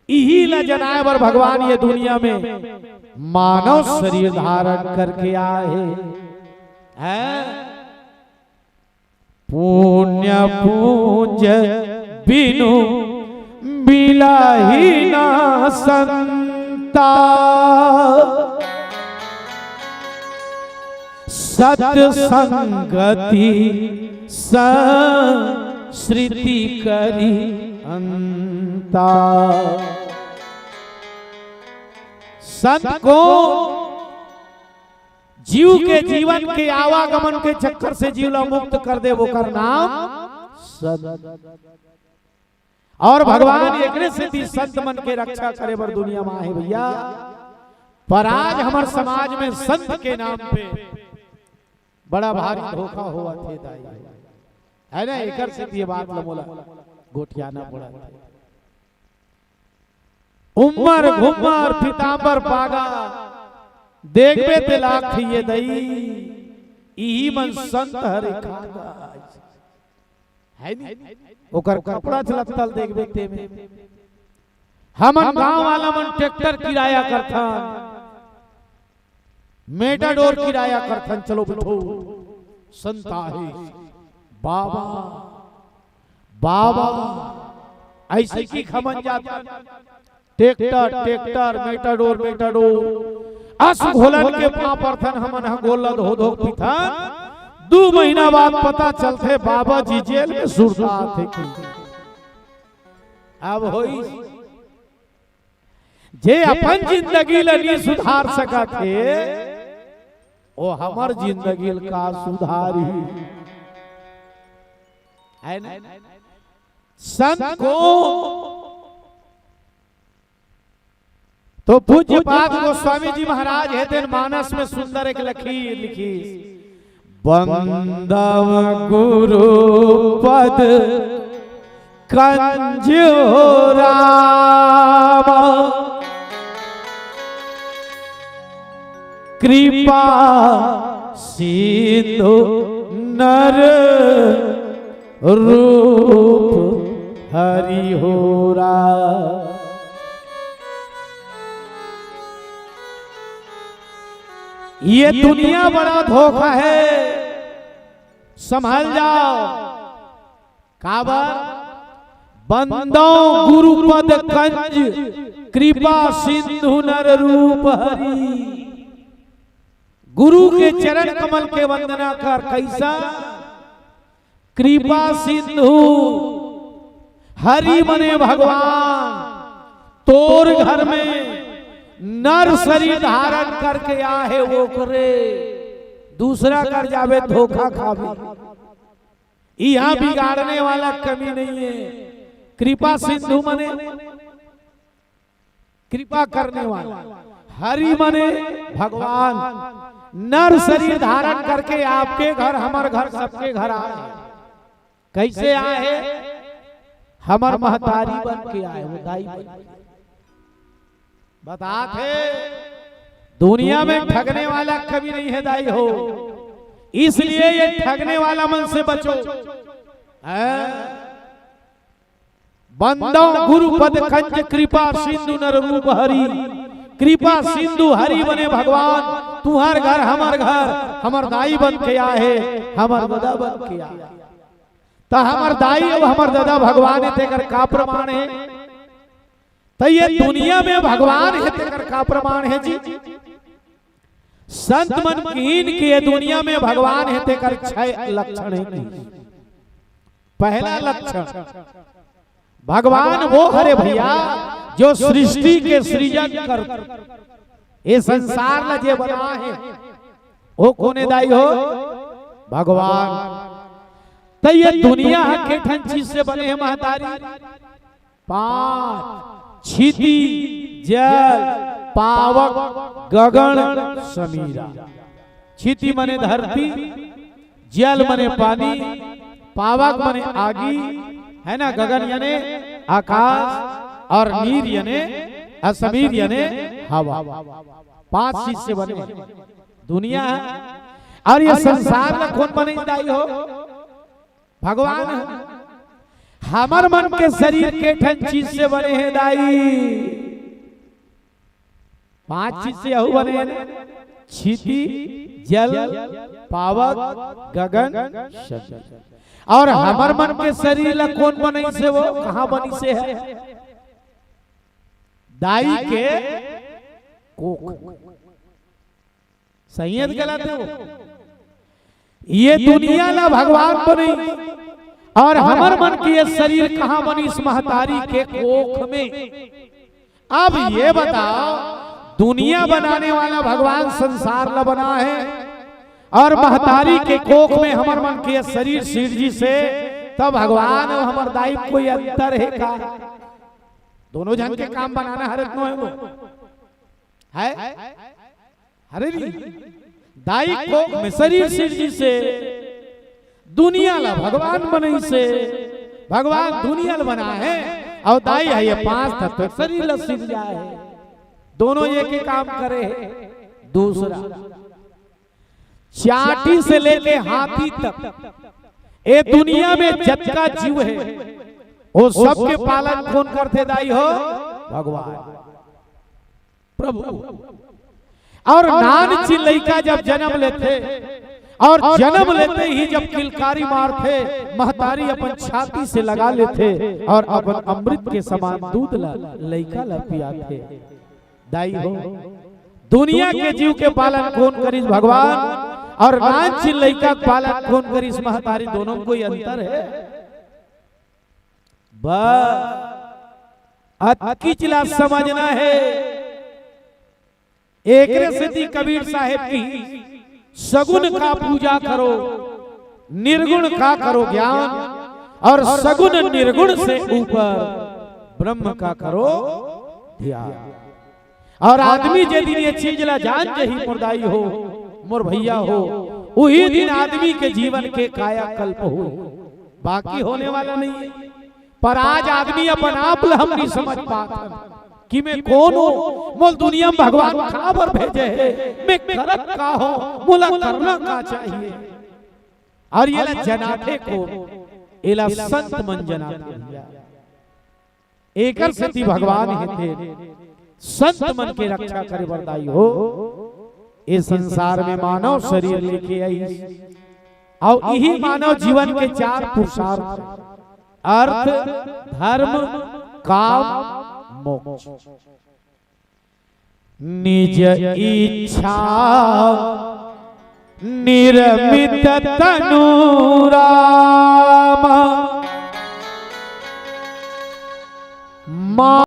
इही ला जनाए बर भगवान ये दुनिया में मानव शरीर धारण करके आए हे। हैं? पुण्य पूंज बिनु मिलही ना संता, सत संगति संसृति करी अंता। संत कोन? जीव के जीवन के आवागमन के चक्कर से जीव ला मुक्त कर दे, ओकर नाम संत। अउ भगवान एकरे सेती संत मन के रक्षा करे बर दुनिया में आहे भैया। पर आज हमर समाज में संत के नाम पे बड़ा भारी धोखा होवत हे दाई, हे ना? एकर सेती ये बात ल मोला गोठियाना पड़त हे। उम्मर घुम्मर पीताम्बर पागा, देखबे ते लागथे ये दई, इही मन संत हरे कागज। हे नी? ओकर कपड़ा लत्ता ल देखबे ते में। हमन गांव वाला मन ट्रैक्टर किराया करथन, मेटाडोर किराया करथन, चलो बिठो, संत आहे, बाबा, बाबा, अइसे कि हमन जाथन, ट्रैक्टर, ट्रैक्टर, मेटाडोर, मेटाडोर, अस घोलन के पांव परथन, हमन ह गोल ला धो धो पीथन। दू महीना बाद पता चलथे, बाबा जी जेल में सुरता आथे कि। अब होई जे अपन जिंदगी ल नी सुधार सकत हे, ओ हमर जिंदगी ल का सुधारही? हे ना? संत कोन? तो पूज्यपाद गोस्वामी जी महाराज हे तेन मानस में सुंदर एक लकीर लिखिस, बंदव गुरु पद कंज हो राम। कृपा सिंधु नर रूप हरि हो राम। ये दुनिया बड़ा धोखा है, संभल जाओ। काबर? बंदौ गुरुपद कंज, कृपा सिंधु नर रूप हरि। गुरु के चरण कमल के वंदना कर। कैसा? कृपा सिंधु हरि मने भगवान, तोर घर में नर शरीर धारण करके आहे, ओकरे। दूसरा कर जाबे, धोखा खाबे। यहाँ बिगाड़ने वाला कमी नहीं है। कृपा सिंधु मने कृपा करने वाला, हरि मने भगवान, नर शरीर धारण करके आपके घर, हमर घर, सबके घर आए। कैसे आए? हमर महतारी बन के आए, वो दाई बन के। बतात हे, दुनिया में ठगने वाला कभी नहीं है दाई हो, इसलिए ये ठगने वाला मन से बचो। हैं? बंदौ गुरुपद कंज, कृपा सिंधु नर रूप हरि। कृपा सिंधु हरि बने भगवान, तुहर घर, हमर घर, हमर दाई बन के आहे, हमर ददा बन के आहे। त हमर दाई अउ हमर ददा भगवान हे, तेकर का प्रमाण हे? त ये दुनिया में भगवान हे, तेकर का प्रमाण हे जी? संत मन किहिन कि ये दुनिया में भगवान हे, तेकर छह लक्षण हे। पहला लक्षण, भगवान वो हरे भैया, जो सृष्टि के सृजन कर, ये संसार ला जे बना हे, वो कोने दाई हो? भगवान। त ये दुनिया ह के ठन चीज से बने हे महतारी? पांच, क्षिति, जल, पावक, गगन, समीरा। क्षिति मने धरती, जल मने पानी, पावक मने आगी, है ना, गगन याने आकाश, और नीर याने, असमीर याने हवा। पांच चीज से बने दुनिया है। और ये संसार ला कोन बने दाई हो? भगवान हे। हमर मन के शरीर के ठन चीज से बने हे दाई? पांच चीज से अहू बने हे, क्षिति, जल, पावक, गगन, समीर। और हमर मन के शरीर ला कोन बनइसे, वो कहां बनइसे हे? दाई के कोख। सही हे गलत हे वो? ये दुनिया ला भगवान बनइस और हमर मन के ये शरीर कहां बनिस? महतारी के कोख में। अब ये बताओ, दुनिया बनाने वाला भगवान संसार ला बना हे और महतारी के कोख में हमर मन के ये शरीर सिरजिस हे, तब भगवान अउ हमर दाई कोई अंतर हे का? दोनों झन के काम बनाना हरे तो हे वो। हे? हरे री, दाई कोख में शरीर सिरजिस हे, दुनिया ला भगवान बनइसे, भगवान दुनिया ला बना हे, अउ दाई हे ये पांच तत्व शरीर ला सिरजाय हे। दोनों एक ही काम करे हे। दूसरा, चांटी से लेके हाथी तक, ये दुनिया में जतका जीव हे, वो सबके पालन कोन करथे दाई हो? भगवान। प्रभु। और नान चिन लइका जब जन्म लेथे और जन्म लेते ही जब किलकारी मारथे, महतारी अपन छाती से लगा लेथे और अपन अमृत के समान दूध ला लइका ला पियाथे। दाई हो, दुनिया के जीव के पालन कोन करिस? भगवान। और नान चिन लइका के पालन कोन करिस? महतारी। दोनों में कोई अंतर हे? बस अतकिच ला समझना हे। एकरे सेती कबीर साहेब कहिस, सगुण का पूजा करो, निर्गुण का करो ज्ञान, और सगुण निर्गुण से ऊपर ब्रह्म का करो ध्यान। और आदमी जे दिन ये चीज ला जान जही, मोर दाई हो, मोर भैया हो, उही दिन आदमी के जीवन के कायाकल्प हो, बाकी होने वाला नहीं हे। पर आज आदमी अपन आप ला हम नहीं समझ पात हन। कि मैं कौन हूं, मोला दुनिया में भगवान काबर भेजे हे, मैं करत का हूं, मोला करना का चाहिए। और ये ला जनाथे को, एला संत मन जनाथे भैया। एकर सेती भगवान हे ते संत मन के रक्षा करे बर दाई हो। ए संसार में मानव शरीर लेके आइस, अउ इही मानव जीवन के चार पुरुषार्थ, अर्थ, धर्म, काम, मोक्ष। निज इच्छा निर्मित तनु राम, मा